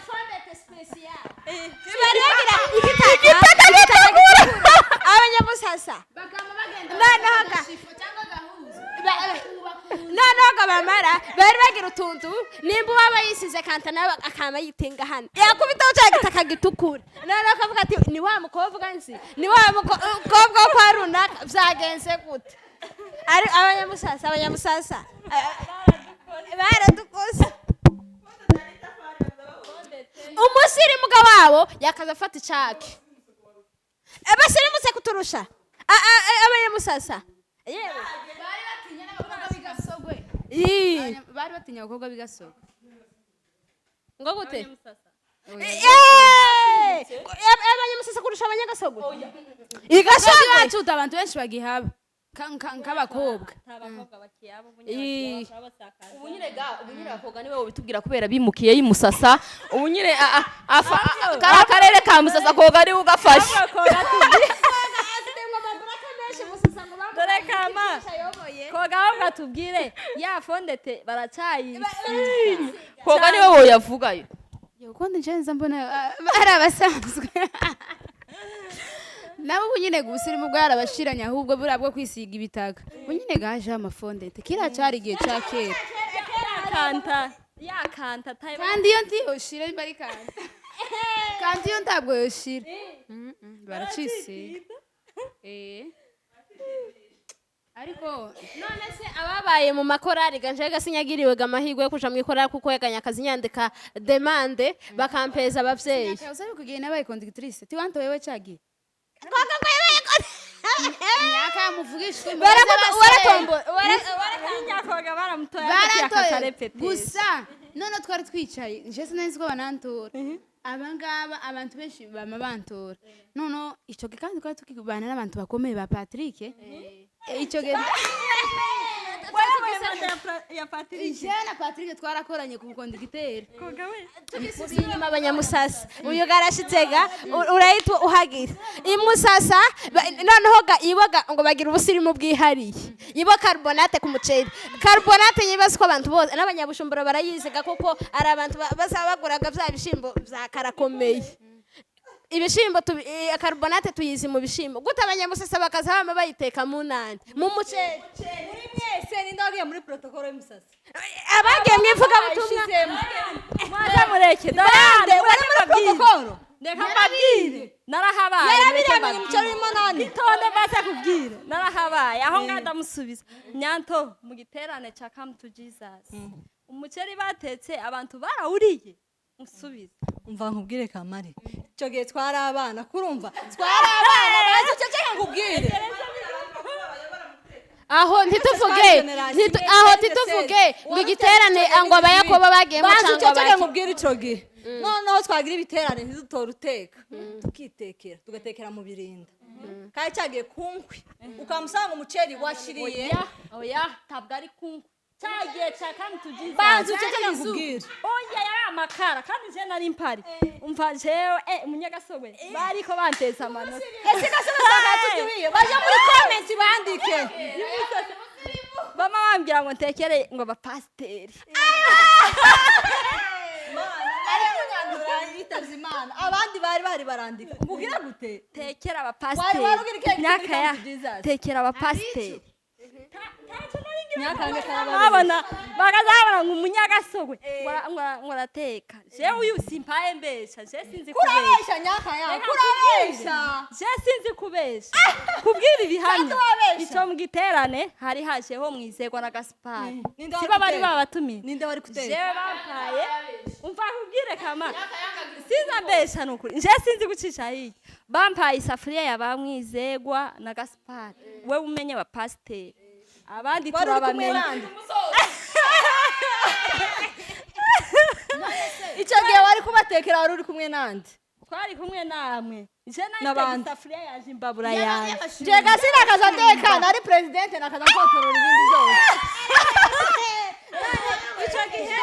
Fondete special baregira igitaka gitukura abanyamusasa. Bakaba bagenda Noneho shifo cyangwa gahuza. Noneho ngo bamara bari bagira utuntu, nimba uwaba yisize kanta nawe akaba yitinga hano, yakubitaho cya gitaka gitukura, noneho akavuga ati: "Ni wa mukobwa nzi, ni wa mukobwa wo kwa runaka, byagenze gute?" Ari abanyamusasa baradukoze. Umusirimu wabo yakaza afata icake, abasirimutse kuturusha abanyamusasa yewe. Bari batinya n'abakobwa b'igasogwe. Ii. Bari batinya abakobwa b'igasogwe. Ngo gute? Abanyamusasa kurusha abanyagasogwe igasogwe? Iwacu abantu benshi bagihaba nk'abakobwa. Ii. Ubu nyine ga, ubu nyine abakobwa nibo bitubwira kubera bimukiye yimusasa. Ubu nyine kariya karere ka Musasa koga ariwe ugafashe. Dore. Kama koga ahubwo atubwire ya fond de teint baracyayisiga. Koga niwe woyavugayo. Ukundi nje mbona ari abasanzwe nabo ubu nyine ubusirimu bwarabashiranye, ahubwo buriya bwo kwisiga ibitaka ubu nyine gajeho ama fond de teint. Kiriya cyari igihe cya kera. Kanta ya kanta tayo. Kandi iyo ntiyoshira nimba ari kanta, kandi iyo ntabwo yoshira. Baracisiga. Ariko None se ababaye mu makorari ganje gasinyagiriwe amahirwe yo kuja mu ikorari, kuko yaganya akazi nyandika demande bakampeza abavyeyi. Usabe kugiye nabaye conductrice tiwanto wewe cagiye myaka yamuvugishwe. Nyakoga baramutoye. Baratoye gusa none twari twicaye, nje sinari ko banantora abangaba, abantu benshi bama bantora. None ico gihe kandi twari tukibana n'abantu bakomeye ba Patrick. Ico gihe Ya Patrick. Jewe na Patrick twarakoranye ku conducteur. Inyuma abanyamusasa uyu garashitsega urahita uhagira imusasa noneho ga iboga ngo bagira ubusirimu bwihariye, ibo carbonate ku muceri. Carbonate yibaza ko abantu bose n'abanyabujumbura barayiziga, kuko ari abantu bazaba baguraga bya bishimbo bya karakomeye, ibishimbo carbonate tuyizi mu bishimbo gute, abanyamusasa bakaza bama bayiteka mu nani, mu muceri. Muri mwese ninde wagiye muri protocole y'umusasa? Abagiye mu ivugabutumwa. Mwaza mureke. Bande, wari muri protocole, reka mbabwire, narahabaye. Yarabiramenye umuceri urimo nani. Itonde mbaze kubwira, narahabaye aho ngaho ndamusubiza nyanto mu giterane cya Come to Jesus. Umuceri batetse abantu barawuriye, musubize. Umva nkubwire kamare, icyo gihe twari abana, kurumva twari abana bazi uceceka nkubwire. Aho ntituvuge aho ntituvuge ngo igiterane ngo abayakobo bagiyemo Banza cyangwa uceceke abaki. Nkubwire, icyo gihe noneho twagira ibiterane ntidutore uteka, tukitekera, tugatekera mu birinda kandi cyagiye ku nkwi, ukamusanga umuceri washiriye. Oya, ntabwo ari kunywa cyagiye cya Come to Jesus. Banza uceceke nkubwire. Oya, yari amakara kandi je nari mpari. Umva jewe umunyagasogwe bariko banteza amanota. Ese gasore usanga tugiye baje muri comment bandike. Bama bambwira ngo ntekere ngo abapasiteri. Ariko nyandura yitabye Imana, abandi bari bahari barandika ubwira gute? Tekera Wari abapasiteri. wari ugira ikihe Myaka gituma ya Come to Jesus? Tekera abapasiteri. Nyakange karababeshya. Babona bakazabona ngo umunyagasogwe ngo arateka. Jewe uyu simpaye mbesha, je sinzi kubesha. Kurabesha nyaka ya Reka. Kurabesha. Je sinzi kubesha, kubwira ibihamya. Kandi wabesha. Icyo mu giterane hari hajeho Mwizerwa na Gaspari. Ninde wari Sibo bari guteka? babatumiye? Ninde wari guteka? Jewe bampaye, umva kubwire kama sinza mbesha, nukuri nje sinzi gucisha hirya. Bampaye isafuriya ya ba Mwizerwa na Gaspari, wewe umenye abapasiteri abandi Wari uri kumwe turabamenya. nande icyo gihe wari kubatekera? Wari uri kumwe nande? Twari kumwe namwe, je nahise N'abandi. isafuriya yaje, imbabura yanjye. Nje gasina akaza atekana ari presidente nakaza nkotorora ibindi byose. Icyo gihe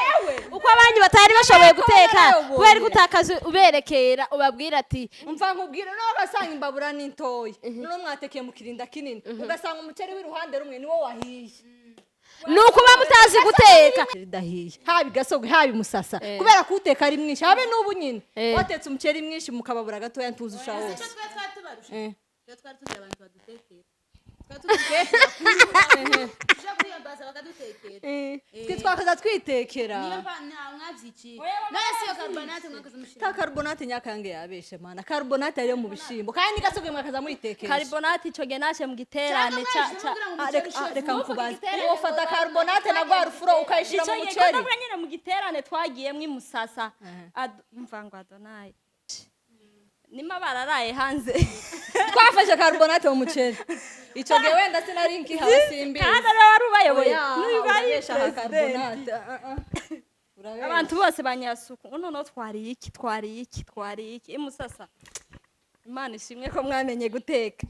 Uko abanyu batari bashoboye guteka barayoboye. kubera gutakaza, uberekera ubabwira ati: Umva nkubwire, noneho ugasanga imbabura ni ntoya, noneho mwatekeye mu kirinda kinini, ugasanga umuceri w'iruhande rumwe niwo wahiye. Ni ukuba mutazi guteka. Ridahiye, haba igasogwe haba imusasa, kubera kuwuteka ari mwinshi, habe n'ubu nyine Eh. watetse umuceri mwinshi mukababura gatoya ntuzi usha wose. Twari tuzi abantu badutekera, twari tuzi kwiyambaza bakadutekera. Twe twakaza twitekera. Niyo mwabyiciye none si iyo carbonate mwakaza mushira? Ta carbonate nyakange yabeshe mana, carbonate ariyo mu bishyimbo kandi n'gasogwe mwakaza muyitekesha. Carbonate icyo gihe naje mu giterane ca Ah, reka nkubaze, ufata carbonate na rwa rufuro ukayishyira icyo mu gihe muceri? ndavuga nyine mu giterane twagiyemo imusasa. Umva ngo Adonayi nima bararaye hanze. Twafashe carbonate mu muceri icyo gihe, wenda sinari nkihaba, simbizi. Kandi ariwe wari ubayoboye. Oya, n'uyu bari urabesha aha. president. Carbonate, ah, ah. Urabesha. Abantu bose banyasuku ngo noneho twariye iki, twariye iki, twariye iki imusasa. Imana ishimwe ko mwamenye guteka.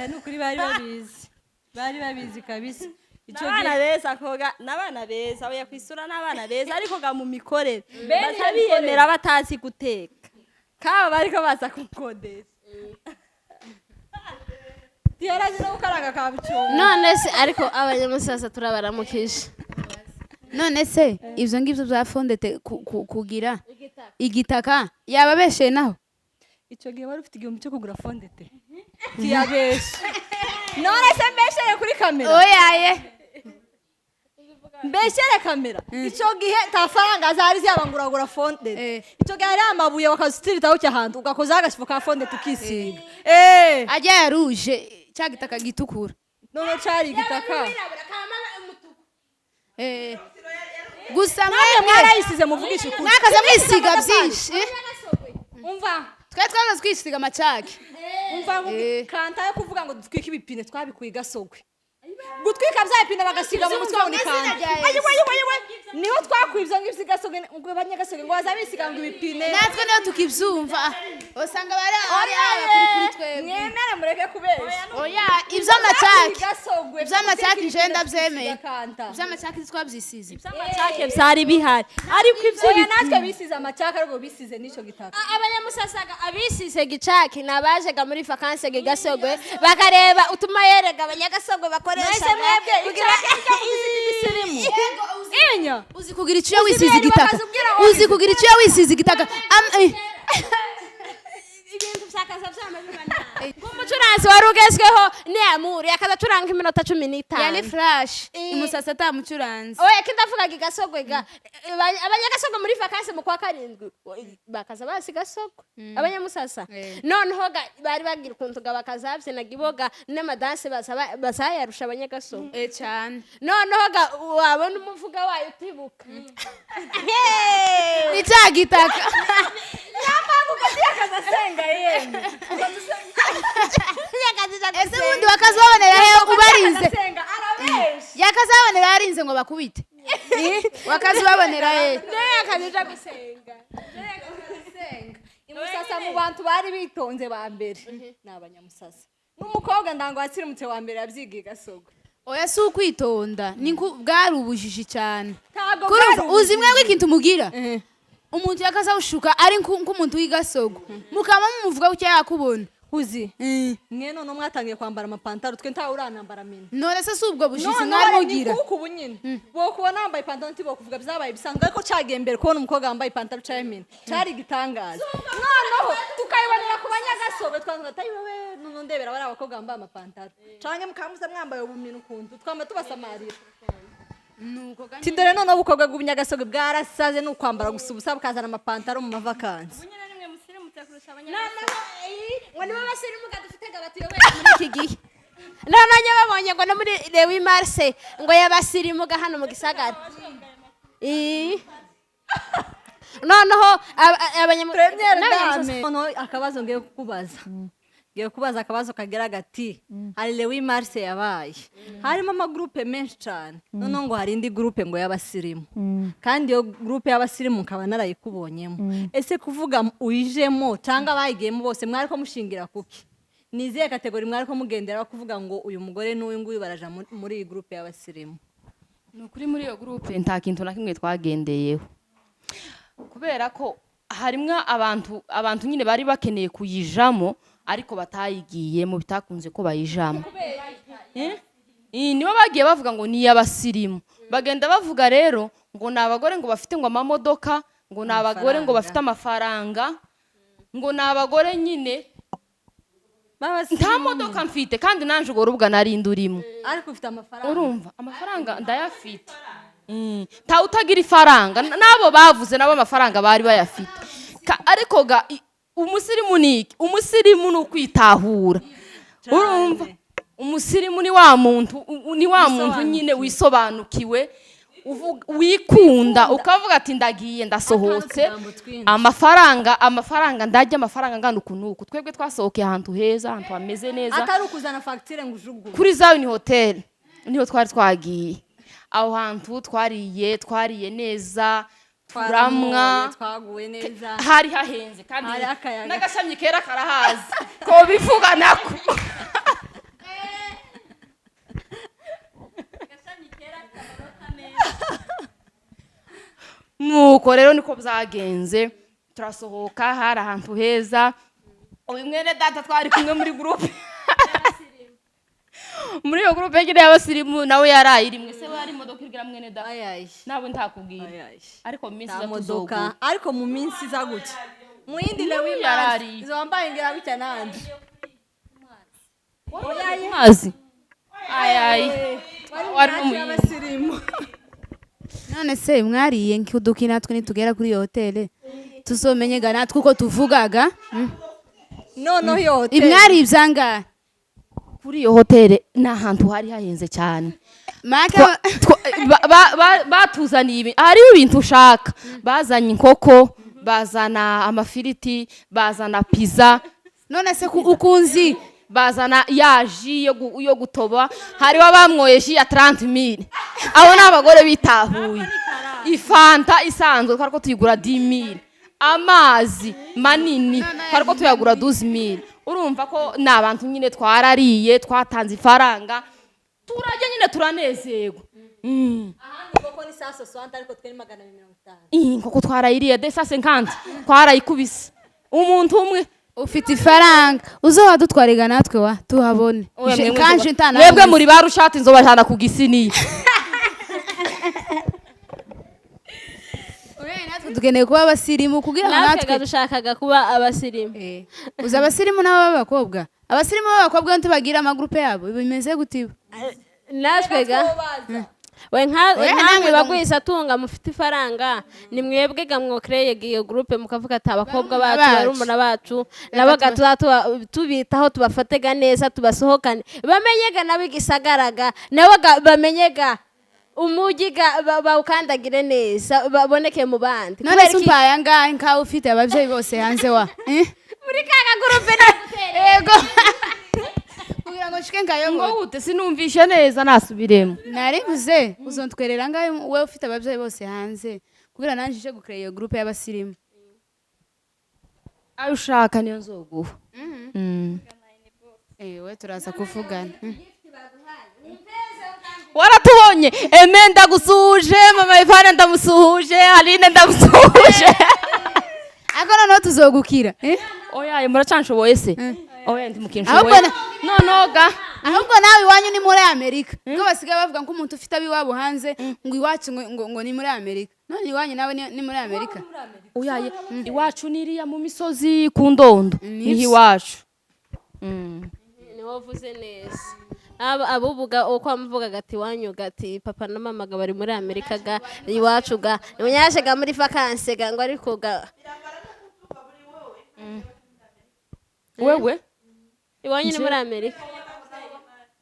Ni ukuri bari babizi, bari babizi kabisa icyo N'abana gihe. beza koga, n'abana beza, oya kwisura n'abana beza, ariko ga mu mikorere Bene iyo batabiyemera batazi guteka kaba bariko baza kukodesha. Tiyarazi no gukaranga ka bucungu. None se ariko abanyamusasa turabaramukije. None se ibyo ngibyo bya fondete kugira igitaka yababesheye naho? Icyo gihe wari ufite 1000 cyo kugura fondete, tiyabeshe. None se mbeshere kuri kamera? Oyaye. Mbeshere kamera, icyo gihe nta faranga zari ziyaba ngo uragura fondete. Icyo gihe hari amabuye wakazitiriritaho ahantu, ugakozaho agashipo ka fondete ukisiga. Ajya yaruje cya gitaka gitukura. None cyari igitaka. Gusa namwe mwebwe mwarayisize, muvugishe ukuri. Mwakaza mwisiga byinshi. Umva. Twe twaza twisiga amacaki. Umva nkubwire, kanta yo kuvuga ngo dutwike ibipine twabikuye i Gasogwe, gutwika bya bipine bagasiga mu mutwe ngo ni Izina kanta. rya Yesu. Ayiwe ayiwe ayiwe, niho twakuye ibyo ngibyo i Gasogwe, ngo abanyagasogwe ngo baza bisiga ngo ibipine. Natwe niyo tukibyumva usanga bari ari aba kuri twebwe. Mwemere mureke kubeshya. Oya, iby'amacaki Gasogwe. Iby'amacaki je ndabyemeye. Kanta. Iby'amacaki twabyisize. Amacake byari bihari, ariko ibyo Oya, natwe bisize amacaka, ariko bisize n'icyo gitaka. Abanyamusasaga abisize gicaki ni abajega muri vakanse Gasogwe, bakareba utumayerega abanyagasogwe bakoresha. Mwese mwebwe igisirimu inya. Uzi kugira icyo wisize ibintu igitaka. bakazubwira. Uzi kugira icyo wisize igitaka. Ibintu byakaza byama biba nabi. Umucuranzi wari ugezweho ni Amuri, akaza acuranga iminota cumi Yani n'itanu. Flash imusasa atamucuranze. Oya, kindavugaga igasogwe ga abanyagasogwe muri vakansi mu kwa karindwi bakaza basi gasogwe abanyamusasa. Noneho ga bari bagira ukuntu ga bakazabyinaga iboga n'amadanse bazayarusha abanyagasogwe. Cyane. Noneho ga wabona umuvuga wayo utibuka. Ni cya gitaka. Akazasenga yemwe. Ese ubundi wakazabonera he ubarinze? Akazasenga arabesha. Yakazabonera yarinze ngo bakubite, wakazibabonera he? Akaza gusenga. Imusasa mu bantu bari bitonze ba mbere ni abanyamusasa, n'umukobwa ndango watsirimutse wa mbere yabyigiye Gasogwe. Oya, si ukwitonda, ni bwari ubujiji cyane. Ntabwo Kuri bwari ubu, uzi mwebwe ikintu mugira? Eh. Umuntu yakazawushuka ari nk'umuntu w'igasogo, mukaba mumuvuga gutya yakubona. Uzi mwe none mwatangiye kwambara amapantaro, twe ntawe uranambara mini. None se si ubwo bujiji None mwari ni mugira? kuko ubu nyine bo kubona wambaye ipantaro ntibokuvuga, byabaye bisanzwe, ariko cagiye mbere kubona umukobwa wambaye ipantaro caye mini cari igitangaza. Noneho tukayibonera ku banyagasobe, twanzwe atari wowe. None ndebera bari abakobwa bambaye amapantaro canke mukamuza mwambaye ubumini, ukuntu twama tubasamarira. Nuko ga. Ti dore noneho ubukobwa bw'ubunyagasobe bwarasaze, ni ukwambara gusa ubusa bukazana amapantaro mu mavakansi. Noneho ngo nibo basirimuga dufite ngo batuyobore muri iki gihe. Noneho nyababonye ngo no muri Lewi Marse ngo yabasirimuga hano mu gisagara. Noneho Première n'abanyamusozi- dame, noneho akabazo ngiye kukubaza, ngiye kubaza akabazo kagira gati: hari Lewi Marse yabaye harimo amagurupe menshi cyane, noneho ngo hari indi gurupe ngo y'abasirimu, kandi iyo gurupe y'abasirimu nkaba narayikubonyemo. Ese kuvuga uyijemo cyangwa abayigiyemo bose, mwari ko mushingira kuki? Ni izihe catégorie mwari ko mugenderaho kuvuga ngo uyu mugore n'uyu nguyu baraja muri iyi gurupe y'abasirimu? Ni ukuri, muri iyo gurupe nta kintu na kimwe twagendeyeho, kubera ko harimwo abantu nyine bari bakeneye kuyijamo ariko batayigiyemo, bitakunze ko bayijamo. Eh? Nibo bagiye bavuga ngo ni iy'abasirimu. Bagenda bavuga rero ngo ni abagore ngo bafite ngo amamodoka, ngo ni abagore ngo bafite amafaranga, ngo ni abagore nyine. Nta modoka mfite, kandi nanjye urwo rubuga narindi urimo. Ariko ufite amafaranga. Urumva, amafaranga ndayafite. Ntawe utagira ifaranga. N'abo bavuze nabo amafaranga bari bayafite. Ariko ga umusirimu ni iki? Umusirimu ni ukwitahura. Urumva, umusirimu ni wa muntu ni wa muntu nyine wisobanukiwe, wikunda, ukavuga ati ndagiye, ndasohotse. Utugambo twinshi. Amafaranga ndarya amafaranga angana uku n'uku. Twebwe twasohokeye ahantu heza, ahantu hameze neza. Atari ukuzana fagitire ngo ujugunye. Kuri Zawuni Hoteli niho twari twagiye. Aho hantu twariye neza, turamwa. Twaramuye, twaguwe neza. Hari hahenze kandi. Hari akayaga. N'agashami kera karahazi ko bivuga nako. Nuko rero niko byagenze, turasohoka, hari ahantu heza. Uyu mwene data twari kumwe muri gurupe. Muri iyo groupe nyine y'abasirimu nawe yarayirimwe se wari imodoka igira mwene da Ayayi. Nawe ntakubwira. Ayayi. Ariko mu minsi Nta iza modoka tuzogura. Ariko mu minsi iza gutya, mu yindi N'ubu lewi yarariye. izo wambaye ngira gutya nanje. Mazi ayayi wari no mu yindi. Y'abasirimu. None se mwariye nk'uduki? Natwe nitugera kuri iyo hoteli tuzomenyega natwe uko tuvugaga. Noneho iyo hoteli Imwari ibyangahe? Kuri iyo hoteli ni ahantu hari hahenze cyane. Make. Batuzaniye hariho ibintu ushaka. Bazanye inkoko, bazana amafiriti, bazana pizza. None se ukunzi Bazana ya jus yo gutoba. Hariho abamwoye jus ya 30 mille, abo ni abagore bitahuye. Ifanta isanzwe twari ko tuyigura 10 mille, amazi manini twari ko tuyagura 12 mille. Urumva ko ni abantu nyine twarariye, twatanze ifaranga, turarya nyine, turanezerwa. Ahandi koko ni 160, ariko twe ni 250. Iyi nkoko twarayiriye 250, twarayikubise umuntu umwe. Ufite ifaranga, uzoba dutwariga natwe wa tuhabone. Oya, mwebwe Kanje ntana. Mwebwe muri ba rushati, nzobajana ku gisiniya. Natwe dukeneye kuba abasirimu kugira ngo natwe natwe dushakaga kuba abasirimu. Uzi abasirimu n'abo b'abakobwa, abasirimu b'abakobwa ntibagira amagurupe yabo, bimeze gute ibo? Natwe ga we nka Oya, nkamwe namwe bagwiza tunga mufite ifaranga, ni mwebwe ga mwokereye iyo groupe mukavuga ati abakobwa bacu, bacu. Barumuna bacu nabo ga tubitaho, tubafatega neza, tubasohokane, bamenyega nabo igisagaraga, nabo ga bamenyega umujyi ga bawukandagire neza, baboneke mu bandi. None Kubera se umpaye angahe nkawe ufite ababyeyi bose hanze wa? Eh? Muri ka gagurupe. Yego, kugira ngo nshike nkayobora. Ngo gute? Sinumvishe neza, nasubiremo. Naribuze, uzontwerera angahe wowe ufite ababyeyi bose hanze kugira nanjye ije gukorera iyo groupe y'abasirimu? Ayo ushaka niyo nzoguha. Eh, we turaza kuvugana. Waratubonye eme, ndagusuhuje. Mama Ivane ndamusuhuje, Aline ndamusuhuje. Ariko noneho tuzogukira, eh? Oya, muracanshoboye se? Oya, ndimukinshoboye. Ahubwo Noneho ga Ahubwo nawe iwanyu ni muri Amerika, kuko basigaye bavuga ko umuntu ufite ab'iwabo hanze ngo iwacu ngo ni muri Amerika. None iwanyu nawe ni muri Amerika? Oya, iwacu niriya mu misozi ku Ndondo. Nibyo. Niho iwacu. Niwo uvuze neza. Abubuga uko amuvugaga ati iwanyu ga ati papa na mama ga bari muri Amerika, ga iwacu ga yaje ga muri vacances ga ngo ariko ga Wewe iwanyu ni muri Amerika.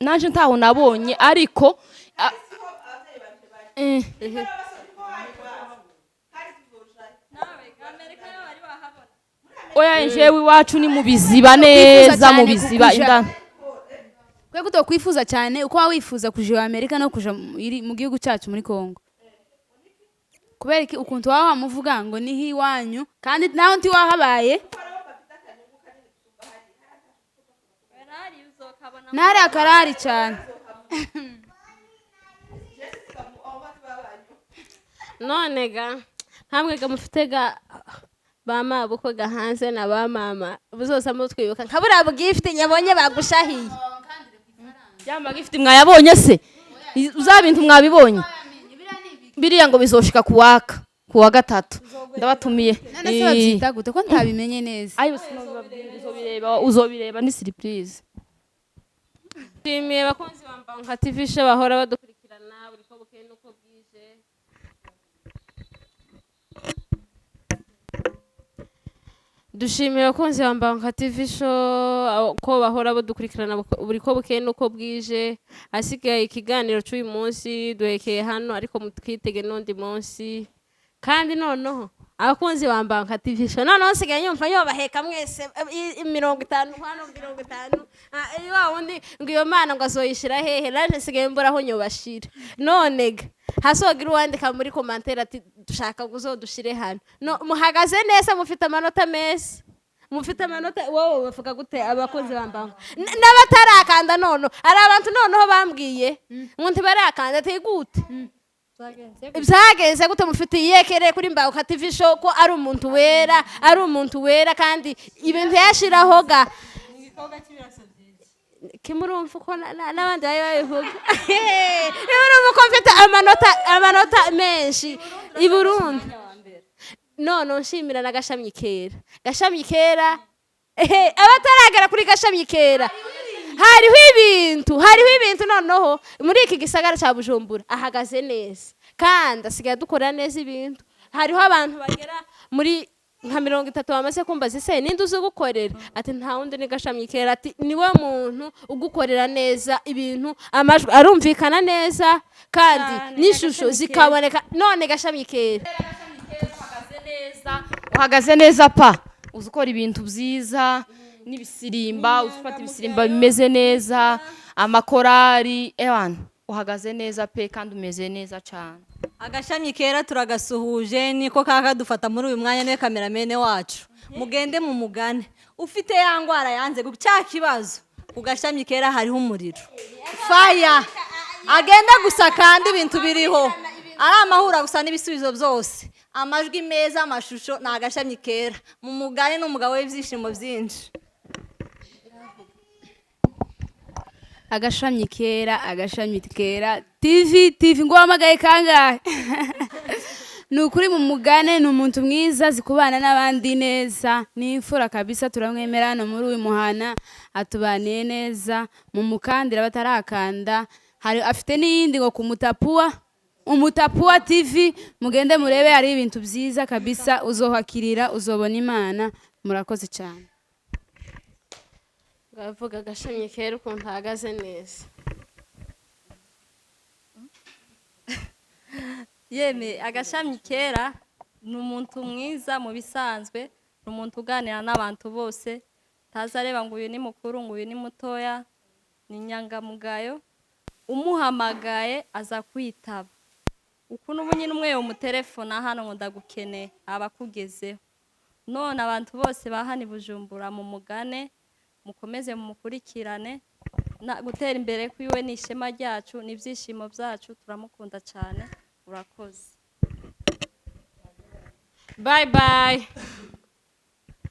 Nanje ntaho nabonye, ariko Oya, njewe iwacu ni mu biziba neza, cyane mu biziba kukuja- indani. Kwe kutokwifuza cyane uko waba wifuza kuja iwa Amerika no kuja mu gihugu cyacu muri Kongo, kubera iki ukuntu waba wamuvuga ngo niho iwanyu kandi naho ntiwahabaye ntari akarari cyane? None ga nkamwe ga mufite ga ba mabukwe ga hanze na ba mama buzoza mutwibuka nka buriya bwifite nyabonye bagushahiye. Ya magifiti mwayabonye se? Za bintu mwabibonye biriya ngo bizoshika kuwaka kuwa gatatu, ndabatumiye. None se babyita gute ko ntabimenye neza? Ayo sinobibabwira, uzobireba, uzobireba, ni surprise. Nshimiye abakunzi ba Mbanguka TV Show bahora badukurikirana buri ko bukeye n'uko bwije. Dushimiye abakunzi ba Mbanguka TV Show ko bahora badukurikirana buri ko bukeye n'uko bwije. Hasigaye ikiganiro cy'uyu munsi duhekeye hano, ariko mutwitege n'undi munsi. Kandi noneho abakunzi ba Mbanguka TV Show, noneho nsigaye nyumva yobaheka mwese, 50 hano, 50. Wa wundi ngo iyo mana ngo azoyishira hehe? Naje nsigaye mbura aho nyobashira. None ga hasogira uwandika muri commentaire ati dushaka ngo uzodushire hano. No muhagaze neza, mufite amanota meza, mufite amanota. Wowe bavuga gute abakunzi ba Mbanguka? N'abatarakanda none hari abantu noneho bambwiye ngo ntibarakanda, ati gute byagenze gute? Mufite iyekere kuri Mbanguka TV Show ko ari umuntu wera, ari umuntu wera, kandi ibintu yashiraho ga Kimurumva uko n'abandi bari babivuga. Murumva uko mfite amanota menshi i Burundi. None nshimira na Gashami Kera. Gashami Kera, ehe, abataragera kuri Gashami Kera, hariho ibintu. Noneho muri iki gisagara cya Bujumbura ahagaze neza kandi asigaye adukora neza ibintu. Hariho abantu bagera muri nka 30 bamaze kumbaza: "Ese ninde uzi ugukorera?" Ati: "Nta wundi, ni Gashami Kera." Ati: "Niwe muntu ugukorera neza ibintu, amajwi arumvikana neza kandi Cyane, n'ishusho Gashami Kera. zikaboneka." None Gashami Kera, Uhagaze neza pa, uzi ukora ibintu byiza n'ibisirimba, uzi ufata ibisirimba bimeze neza, amakorari. Ewana, uhagaze neza pe, kandi umeze neza cyane. Agashami Kera turagasuhuje, niko kadufata muri uyu mwanya, niwe cameraman wacu. Mugende mu mugane, ufite ya ndwara yanze cya kibazo, ku Gashami Kera hariho umuriro, faya agenda gusa, kandi ibintu biriho ari amahura gusa n'ibisubizo byose, amajwi meza, amashusho. Ni Agashami Kera mu mugane, ni umugabo w'ibyishimo byinshi. Agashami Kera, Agashami Kera TV TV, ngo wahamagaye kangahe? Ni ukuri mu mugane, ni umuntu mwiza, azi kubana n'abandi neza, ni imfura kabisa, turamwemera hano muri uyu muhana, atubaniye neza. Mu mukandira batarakanda, hari afite n'iyindi ngo kumutapuwa, Umutapuwa TV, mugende murebe, hari ibintu byiza kabisa, uzohakirira, uzobona Imana. Murakoze cyane. Bavuga Agashami Kera ukuntu ahagaze neza. Yeme, Agashami Kera ni umuntu mwiza mu bisanzwe, ni umuntu uganira n'abantu bose, taza areba ngo uyu ni mukuru, ngo uyu ni mutoya, ni inyangamugayo, umuhamagaye aza kwitaba. Ukuntu ubu nyine umwe yomutelefona hano ngo ndagukeneye, aba akugezeho. None abantu bose ba hano i Bujumbura, mu mugane, mukomeze mumukurikirane, na gutera imbere kwiwe ni ishema ryacu, ni ibyishimo byacu, turamukunda cyane. Urakoze. Bye bye.